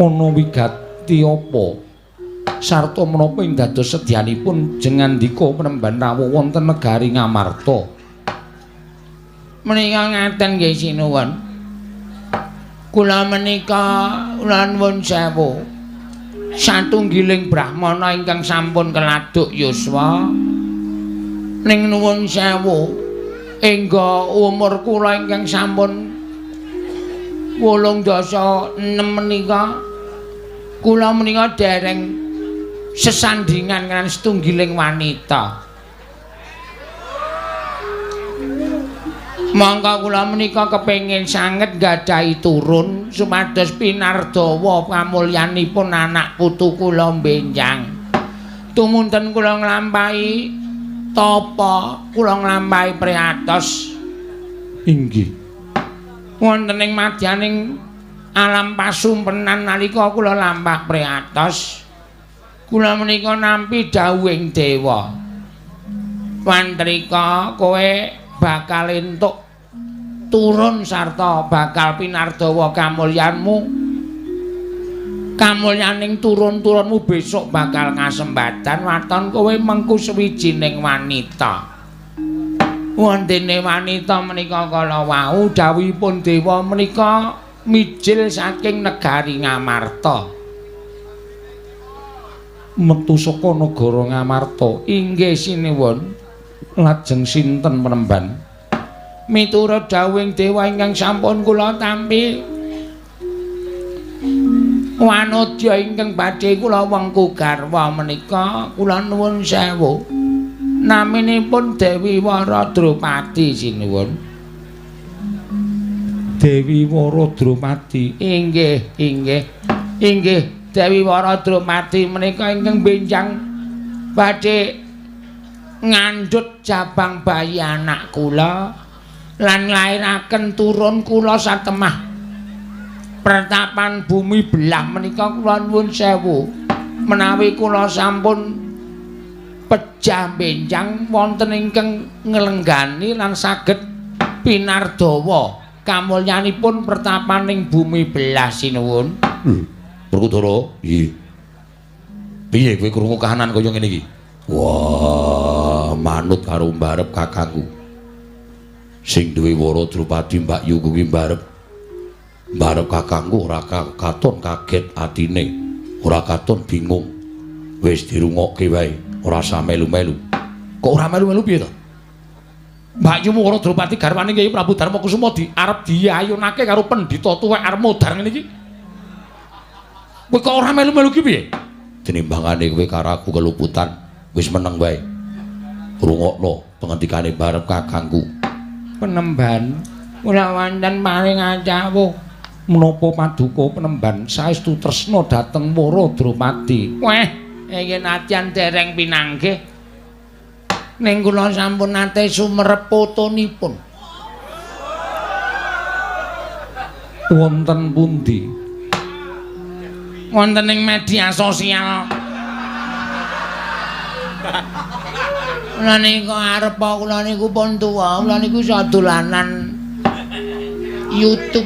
Ana wigati apa? Sarta menapa ing dados sedyanipun jengandika penemban rawuh wonten negari Ngamarta? Menika ngaten nggih sinuwun. Kula menika kula nuwun sewu. Satunggiling brahmana ingkang sampun keladuk yuswa. Ning nuwun sewu, engga umur kula ingkang sampun 86 menika kula menika dereng sesandingan kaliyan setunggiling wanita. Mongko kula menika kepengin sanget gadhahi turun supados pinardawa kamulyanipun anak putu kula benjang. Tumunten kula nglampahi tapa, kula nglampahi priatos. Inggih. Wonten ing madyaning alam pasumpenan nalika kula lampah priatos, kula menika nampi dawuhing dewa. Wantrika kowe bakal entuk turun sarta bakal pinardawa kamulyanmu. Kamulyaning turun-turunmu besok bakal kasembatan waton kowe mengku sewijining wanita. Wontene wanita menika kala wau dawuhipun dewa menika mijil saking negari Ngamarta. Metu saka negara Ngamarta. Inggih sinuwun. Lajeng sinten penemban? Miturut dawuhing dewa ingkang sampun kula tampi, wanodya ingkang badhe kula wengku garwa menika kula nuwun sewu. Naminipun Dewi Wara Drupadi sinuwun. Dewi Wara Drupadi. Inggih, inggih. Inggih, Dewi Wara Drupadi menika ingkang benjang badhe ngandhut jabang bayi anak kula lan nglairaken turun kula satemah pertapan bumi belah menika kula nuwun sewu. Menawi kula sampun pejah benjang wonten ingkang nglenggani lan saged pinardawa kamulyanipun pertapaning bumi belah sinuwun. Werkudara, nggih. Piye kowe krungu kahanan kaya ngene iki? Wah, manut karo mbarep kakangku. Sing duwe Wara Drupadi Mbak Yu kuwi mbarep. Mbarep kakangku ora katon kaget atine, ora katon bingung. Wis dirungokke wae, ora usah melu-melu. Kok ora melu-melu piye to? Mbak Yu Wara Drupadi garwane Kyai Prabu Darma Kusuma di arep diayunake karo pendhita tuwek arep modar ngene iki. Kowe kok ora melu-melu ki piye? Tinimbangane kowe karo aku keluputan, wis meneng wae. Rungokno pengendikane barep kakangku. Penemban kula wonten paring acawuh. Menapa paduka penemban saestu tresna dhateng Wara Drupadi? Weh, iki nadyan dereng pinanggih. Ning kula sampun nate sumerep fotonipun. Wonten pundi? Wonten ing media sosial. Kula niku arep kula niku pun tuwa, kula niku iso dolanan YouTube.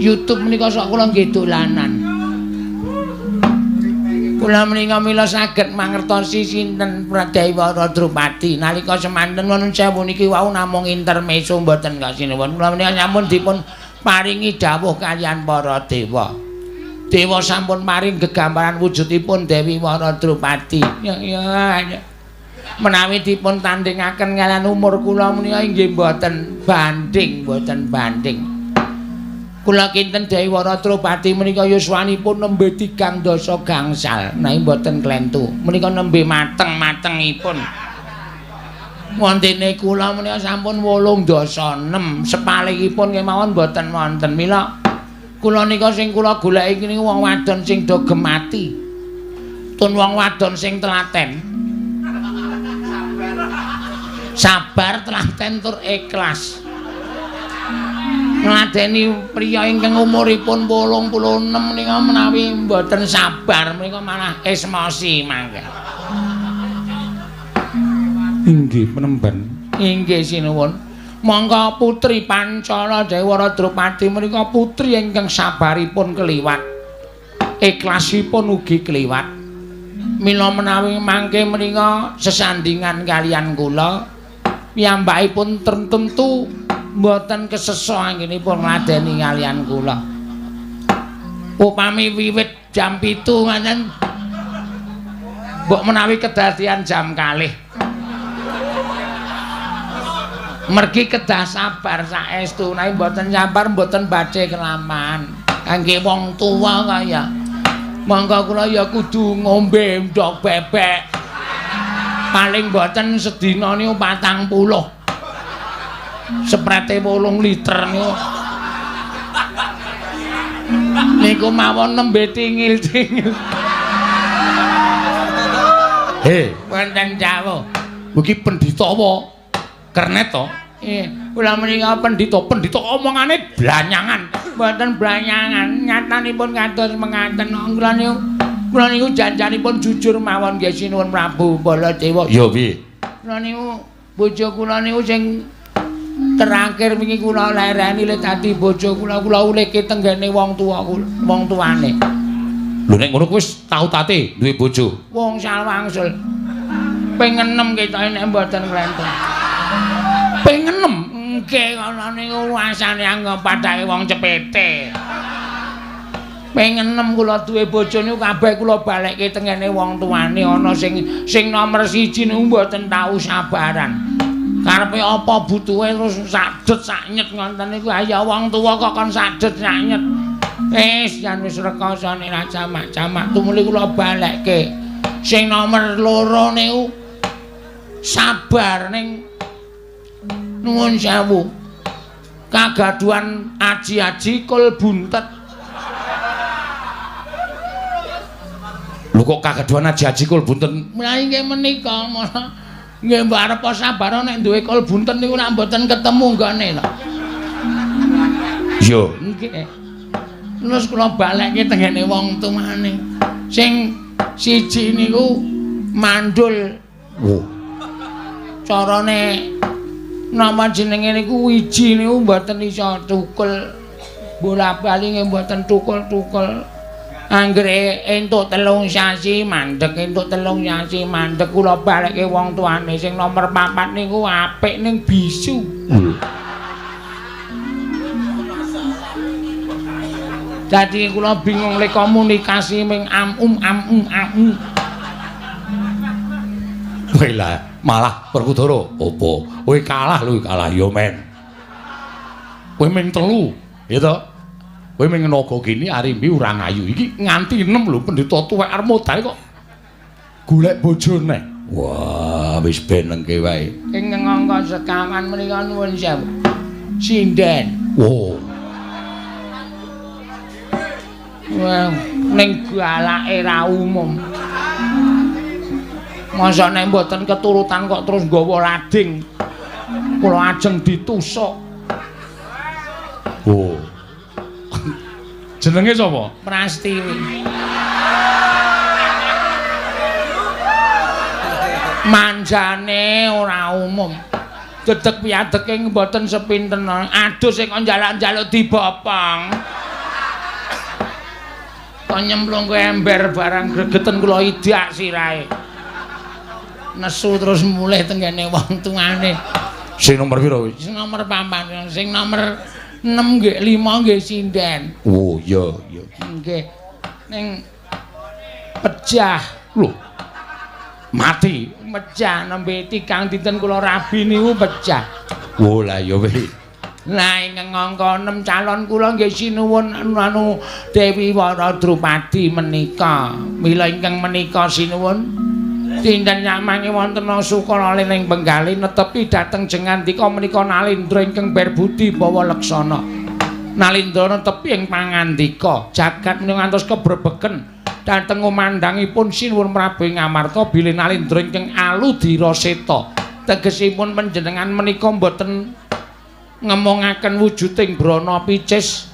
YouTube menika sok kula nggih dolanan. Kula menika mila saged mangertosi sinten Dewi Wara Drupadi. Nalika semanten nuwun sewu niki wau namung intermezzo mboten kok sinuwun. Kula menika sampun dipun paringi dawuh kaliyan para dewa. Dewa sampun paring gegambaran wujudipun Dewi Wara Drupadi. Ya ya. Menawi dipun tandingaken kaliyan umur kula menika inggih mboten banding, mboten banding. Kula kinten Dewi Wara Drupadi menika yuswanipun nembe 3 dasa gangsal, menawi mboten klentu. Menika nembe mateng-matengipun. Wontene kula menika sampun 8 dasa 6, sepalihipun kemawon mboten wonten. Mila kula nika sing kula goleki niku wong wadon sing do gemati. Tun wong wadon sing telaten. Sabar, telaten tur ikhlas. Ngladeni priya ingkang umuripun 86 menika menawi mboten sabar menika malah esmosi mangke. Inggih penemban. Inggih sinuwun. Monggo putri Pancala Dewi Wara Drupadi menika putri ingkang sabaripun keliwat. Ikhlasipun ugi keliwat. Mila menawi mangke menika sesandingan kaliyan kula, piyambakipun tentu mboten keseso anggenipun ngladeni kaliyan kula. Upami wiwit jam 7 ngaten mbok menawi kedadian jam 2. Mergi kedah sabar saestu, nek mboten sabar mboten badhe kelaman. Kangge wong tuwa kaya monggo kula ya kudu ngombe ndhog bebek. Paling mboten sedina niku 40. Seprete 8 liter niku. Niku mawon nembe tingil-tingil. He, wonten dawuh. Iki pendhita apa? Kernet to? Kula menika pendhita, pendhita omongane blanyangan. Mboten blanyangan, nyatanipun kados mengaten. Kula niku janjanipun jujur mawon nggih sinuwun Prabu Baladewa. Ya piye? Kula niku bojo kula niku sing terakhir wingi kula lereni le dadi bojo kula, kula ulihke tenggene wong tuwa kula, wong tuane. Lho nek ngono kuwi wis tau tate duwe bojo. Wong salwangsul. Ping 6 ketoke nek mboten klenten. Ping 6? Nggih, ngono niku rasane anggep padake wong cepete. Ping 6 kula duwe bojo niku kabeh kula balekke tengene wong tuane. Ana sing nomor 1 niku mboten tau sabaran. Karepe apa butuhe terus sadet saknyet ngoten niku. Ayo wong tuwa kok kon sadet saknyet. Wis jan wis rekoso nek ra jamak-jamak tumuli kula balekke. Sing nomor 2 niku sabar ning nuwun sewu. Kagaduhan aji-aji kul buntet. Lho kok kagaduhan aji-aji kul buntet? Mulai nggih menika malah nggih mbok arep sabar nek duwe kul buntet niku nek mboten ketemu nggone lho. Iya. Nggih. Terus kula balekke tengene wong tuane. Sing siji niku mandul. Wah. Carane napa jenenge niku wiji niku mboten iso tukul. Bola-bali nggih mboten tukul-tukul. Anggere entuk 3 sasi mandek, entuk 3 sasi mandek kula balekke wong tuane. Sing nomor 4 niku apik ning bisu. Dadi kula bingung le komunikasi ming am um am um am. Kowe lah malah Werkudara apa? Kowe kalah lho, kalah ya men. Kowe ming 3, ya to? Kowe ming naga kene Arimbi ora ngayu. Iki nganti 6 lho pendhita tuwek arep modal kok golek bojone. Wah, wis benengke wae. Ing angka sekawan menika nuwun sewu. Sinden. Oh. Wah, ning galake ra umum. Masa nek mboten keturutan kok terus nggawa lading. Kula ajeng ditusuk. Oh. Jenenge sapa? Prastiwi. Manjane ora umum. Dedeg piadeke mboten sepinten. Adus sing kon njaluk-njaluk dibopong. Kon nyemplung ke ember barang gregeten kula idak sirahe. Nesu terus mulih tenggene wong tuane. Sing nomor pira kuwi? Sing nomor 4, sing nomor 6 nggih 5 nggih sinden. Oh iya iya. Nggih. Ning pejah. Lho. Mati. Pejah nembe 3 dinten kula rabi niku pejah. Oh lah ya wis. Lah ingkang angka 6 calon kula nggih sinuwun anu Dewi Wara Drupadi menika. Mila ingkang menika sinuwun dinten nyamange wonten sukala ing Benggali netepi dhateng jengandika menika Nalindra ingkang berbudi bawa leksana. Nalindra netepi ing pangandika jagat menika ngantos kebrebegen dhateng umandangipun sinuwun Prabu ing Amarta bilih Nalindra ingkang aludira seta. Tegesipun panjenengan menika mboten ngemongaken wujuding brana picis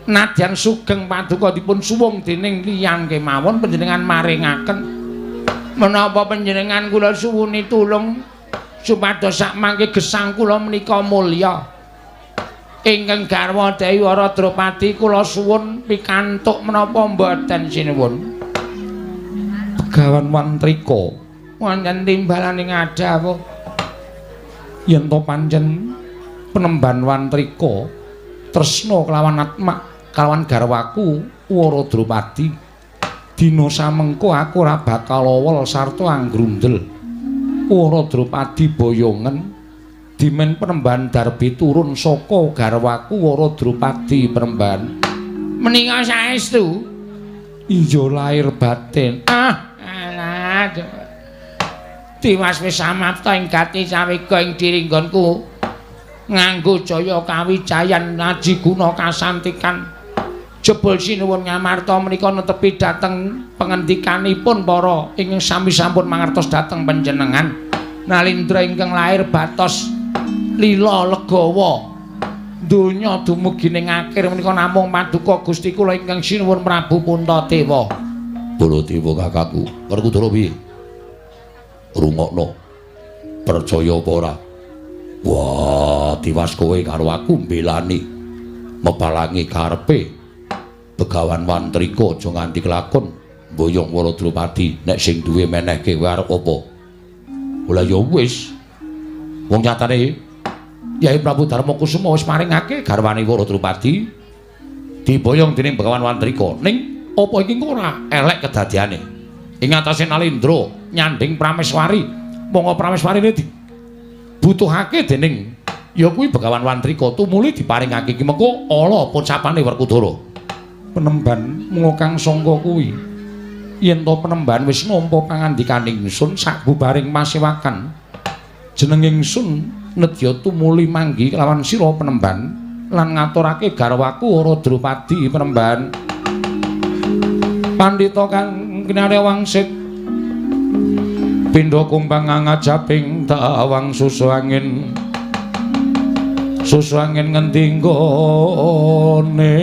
nadyan sugeng paduka dipun suwung dening liyang kemawon panjenengan maringaken. Menapa panjenengan kula suwuni tulung supados sakmangke gesang kula menika mulya. Ingkang garwa Dewi Wara Drupadi kula suwun pikantuk menapa mboten sinuwun. Begawan Wantrika wonten timbalaning adhawuh yen to pancen penemban Wantrika tresna kelawan atmak kelawan garwaku Wara Drupadi. Dina samengko aku ora bakal awel sarta anggrundel. Wara Drupadi boyongen Dimen Penemban Darbi turun saka garwaku Wara Drupadi Penemban. Menika saestu? Iya lahir batin. Ah, alah. Dimas wis samapta ing gati sawega ing diri nggonku. Nganggo jaya kawijayan aji guna kasantikan. Jebul sinuwun Ngamarta menika netepi dhateng pengendikanipun para ingkang sami sampun mangertos dhateng panjenengan. Nalindra ingkang lair batos lila legawa. Donya dumugi ning akhir menika namung paduka Gusti kula ingkang sinuwun Prabu Puntadewa. Baladewa kakangku, Werkudara piye? Rungokno. Percaya apa ora? Wah, tiwas kowe karo aku mbelani mebalangi karepe Begawan Wantrika aja nganti kelakon mboyong Wara Drupadi nek sing duwe menehke kowe arep apa? Lah ya wis. Wong nyatane Yai Prabu Darma Kusuma wis maringake garwane Wara Drupadi diboyong dening Begawan Wantrika. Ning apa iki ora elek kedadiane? Ing atase Nalindra nyanding Prameswari, monggo Prameswarine dibutuhake dening ya kuwi Begawan Wantrika tumuli diparingake iki mengko ala pocapane Werkudara. Penemban mula kang sangka kuwi yen to penemban wis nampa pangandikaning ingsun sabubaring pasewakan jeneng ingsun nedya tumuli manggi kelawan sira penemban lan ngaturake garwaku Wara Drupadi penemban. Pandhita kang kinarya wangsit pindha kumbang ngajaping tawang susu angin susu angin ngendi nggone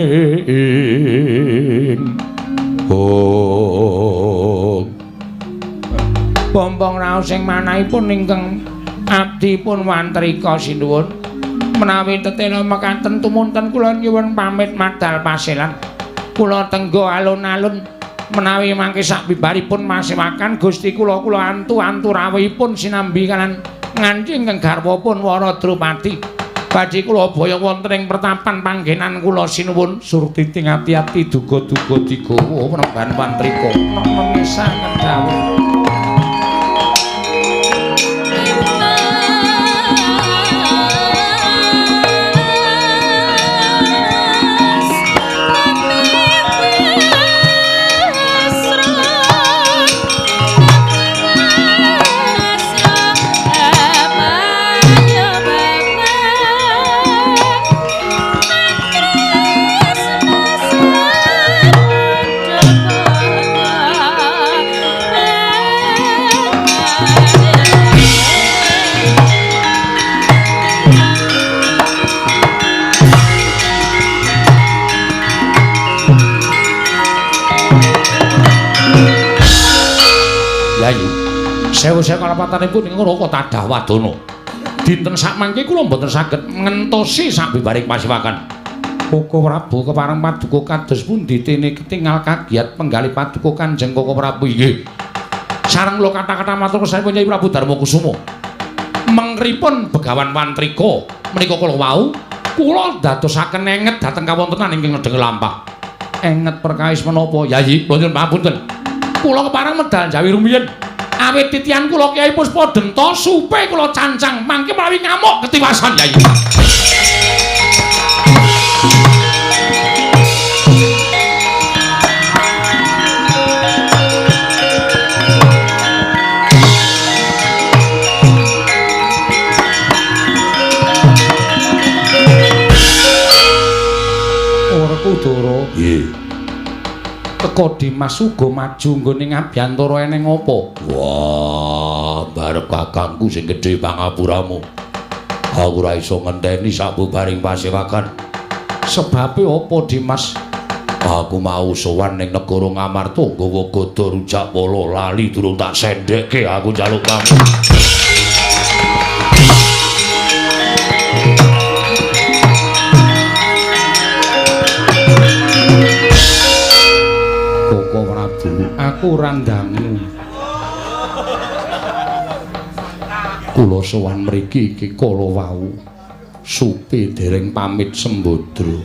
oh Bombong raos sing manahipun ingkang abdipun Wantrika sinuwun menawi tetela mekaten tumunten kula nyuwun pamit madal paselan. Kula tenggo alun-alun menawi mangke sabibaripun masewakan Gusti kula kula antu-antu rawuhipun sinambi kalan nganti ingkang garwapun Wara Drupadi. Badhe kula boyong wonten ing pertapan panggenan kula sinuwun. Surti ting ati-ati duga-duga digawa Penemban Wantrika nemisaken dawuh. Sewu-sewu kalapatanipun ing Raka Tadah Wadana. Dinten sakmangke kula mboten saged ngentosi sabibaring pasiwakan. Koko Prabu kepareng paduka kados pundi dene ketingal kagiat penggalih paduka Kanjeng Koko Prabu inggih. Sareng kula kata-kata matur saipun Kyai Prabu Darma Kusuma. Mengripun Begawan Wantrika menika kula wau kula dadosaken enget dhateng kawontenan ingkang nedheng lampah. Enget perkawis menapa Yayi? Kula nyuwun pangapunten. Kula kepareng medal jawi rumiyin. Awit titian kula Kyai Puspa Denta supe kula cancang mangke menawi ngamuk ketiwasan Yai. Werkudara. Nggih. Teka Dimas uga maju nggone ngabyantara eneng apa? Wah, barep kakangku sing gedhe pangapuramu. Aku ora iso ngenteni sabubaring pasewakan. Sebabe apa, Dimas? Aku mau sowan ning negara Ngamarta nggawa gada rujak pala lali durung tak sendhekke aku njaluk pamit. Aku ora ndangu. Kula sowan mriki iki kala wau. Supe dereng pamit sembadra.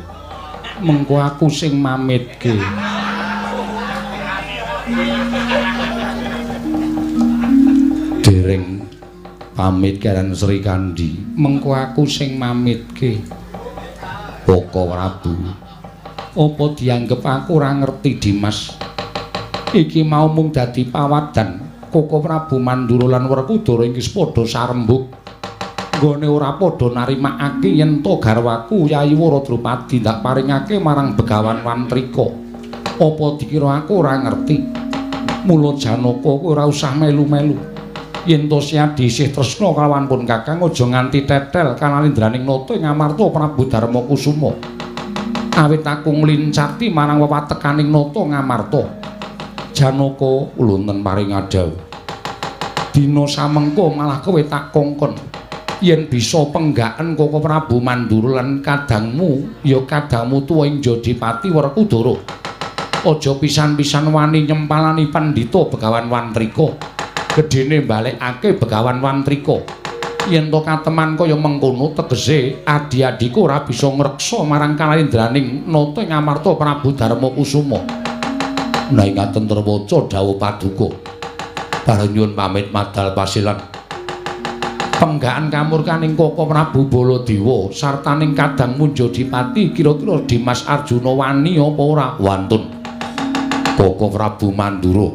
Mengko aku sing mamitke. Dereng Pamit karen Sri Kandi, mengko aku sing mamitke. Boko Prabu, apa dianggep aku ora ngerti Dimas? Iki mau mung dadi pawadan. Koko Prabu Mandura lan Werkudara iki padha sarembug. Nggone ora padha narimakake yen to garwaku Yayi Wara Drupadi ndak paringake marang Begawan Wantrika. Apa dikira aku ora ngerti? Mula Janaka ora usah melu-melu. Yen to Siadi isih tresna kalawan pun Kakang aja nganti tetel kanalindraning nata ing amarta Prabu Darma Kusuma. Awit aku nglincati marang wewatekaning nata Ngamarta. Janaka ulunten paring adhawuh. Dina samengko malah kowe tak kongkon. Yen bisa penggaken Koko Prabu Mandura lan kadangmu ya kadangmu tuwa ing Jodipati Werkudara. Aja pisan-pisan wani nyempalani pandhita Begawan Wantrika. Gedene balekake Begawan Wantrika. Yen to kateman kaya mengkono tegese adi-adiku ora bisa ngreksa marang kalalendraning nata ing amarta Prabu Darma Kusuma. Nah ingaten terwaca dawuh paduka. Bareng nyuwun pamit madal pasilan. Penggakan kamurkaning Koko Prabu Baladewa sartaning kadang Munjodipati kira-kira Dimas Arjuna wani apa ora? Wantun. Koko Prabu Mandura,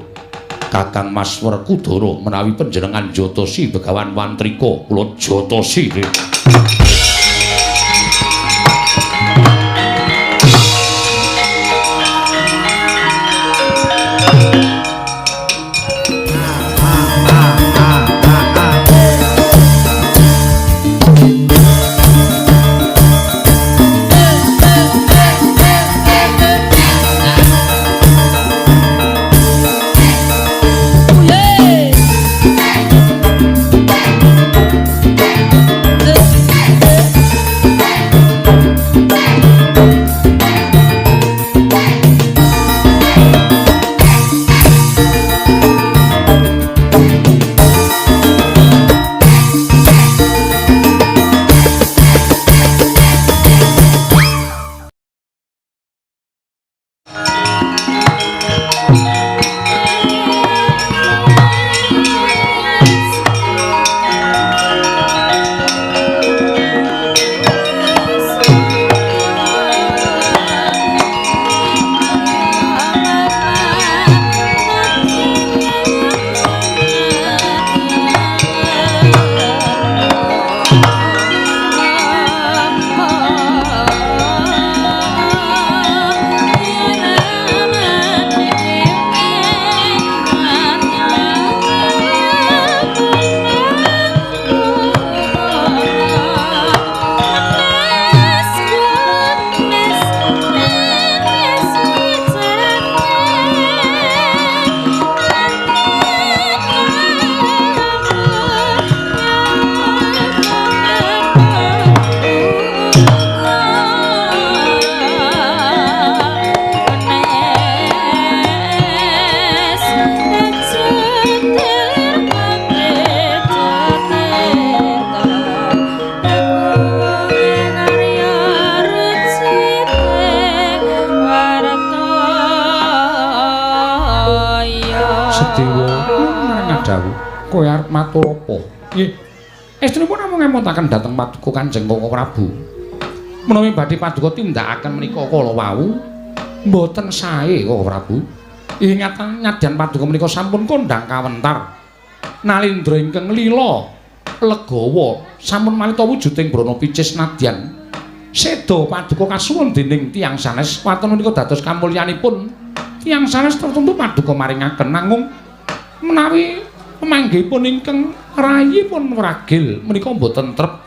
Kakang Mas Werkudara menawi panjenengan jotosi Begawan Wantrika kula jotosi. Kowe arep matur apa? Nggih. Estunipun namung ngemutaken dhateng paduka Kanjeng Koko Prabu. Menawi badhe paduka tindakaken menika kala wau mboten sae Koko Prabu. Ingatan nyadyan paduka menika sampun kondhang kawentar. Nalindra ingkang lila legawa sampun malita wujuding brana picis nadyan. Seda paduka kasuwun dening tiyang sanes waton menika dados kamulyanipun tiyang sanes tertentu paduka maringaken nanging menawi pemanggihipun ingkang rayipun wragil menika mboten trep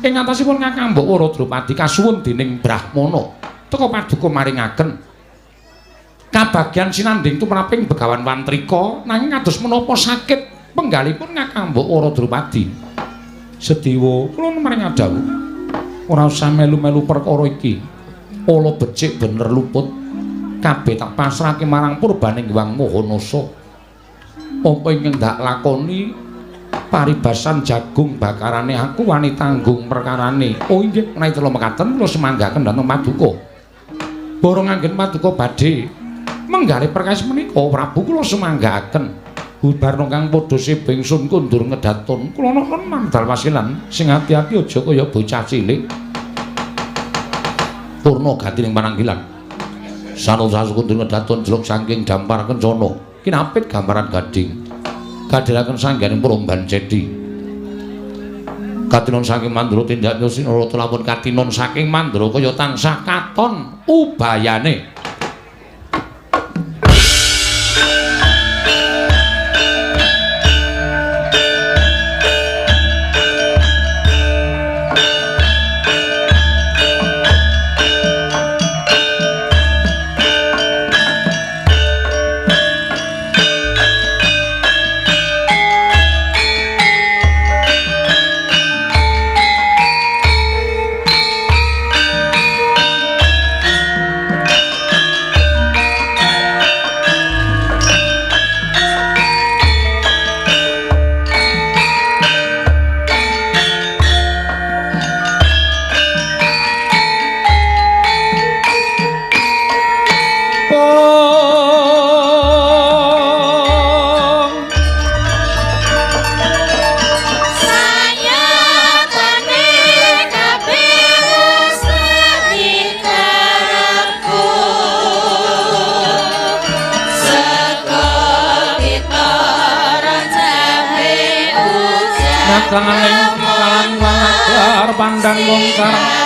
ing atasipun Kakang Mbok Wara Drupadi kasuwun dening Brahmana teka paduka maringaken kabagyan sinandhing tumraping Begawan Wantrika nanging kados menapa sakit penggalipun Kakang Mbok Wara Drupadi. Sediwa kula maring dawuh ora usah melu-melu perkara iki. Ala becik bener luput kabeh tak pasrahke marang purbaning Hyang Maha Nasa. Apa ingkang ndak lakoni paribasan jagung bakarane aku wani tanggung perkarane. Oh inggih menawi telu mekaten kula semanggaken dhateng paduka. Borong anggen paduka badhe menggalih perkawis menika Prabu kula semanggaken. Hubarna kang padha sibing sun kundur ngedaton. Kula nemen dalwasilan sing ati-ati aja kaya bocah cilik. Purna gati ning pananggilan. Sanul sasu kundur ngedaton jeluk saking dampar kencana. Kinapit gambaran gading. Kadhiraken sangganing promban cedi. Katinon saking Mandra tindak sinarata lamun katinon saking Mandra kaya tansah katon ubayane. Tangan ing kalang walabar pandang wong carang.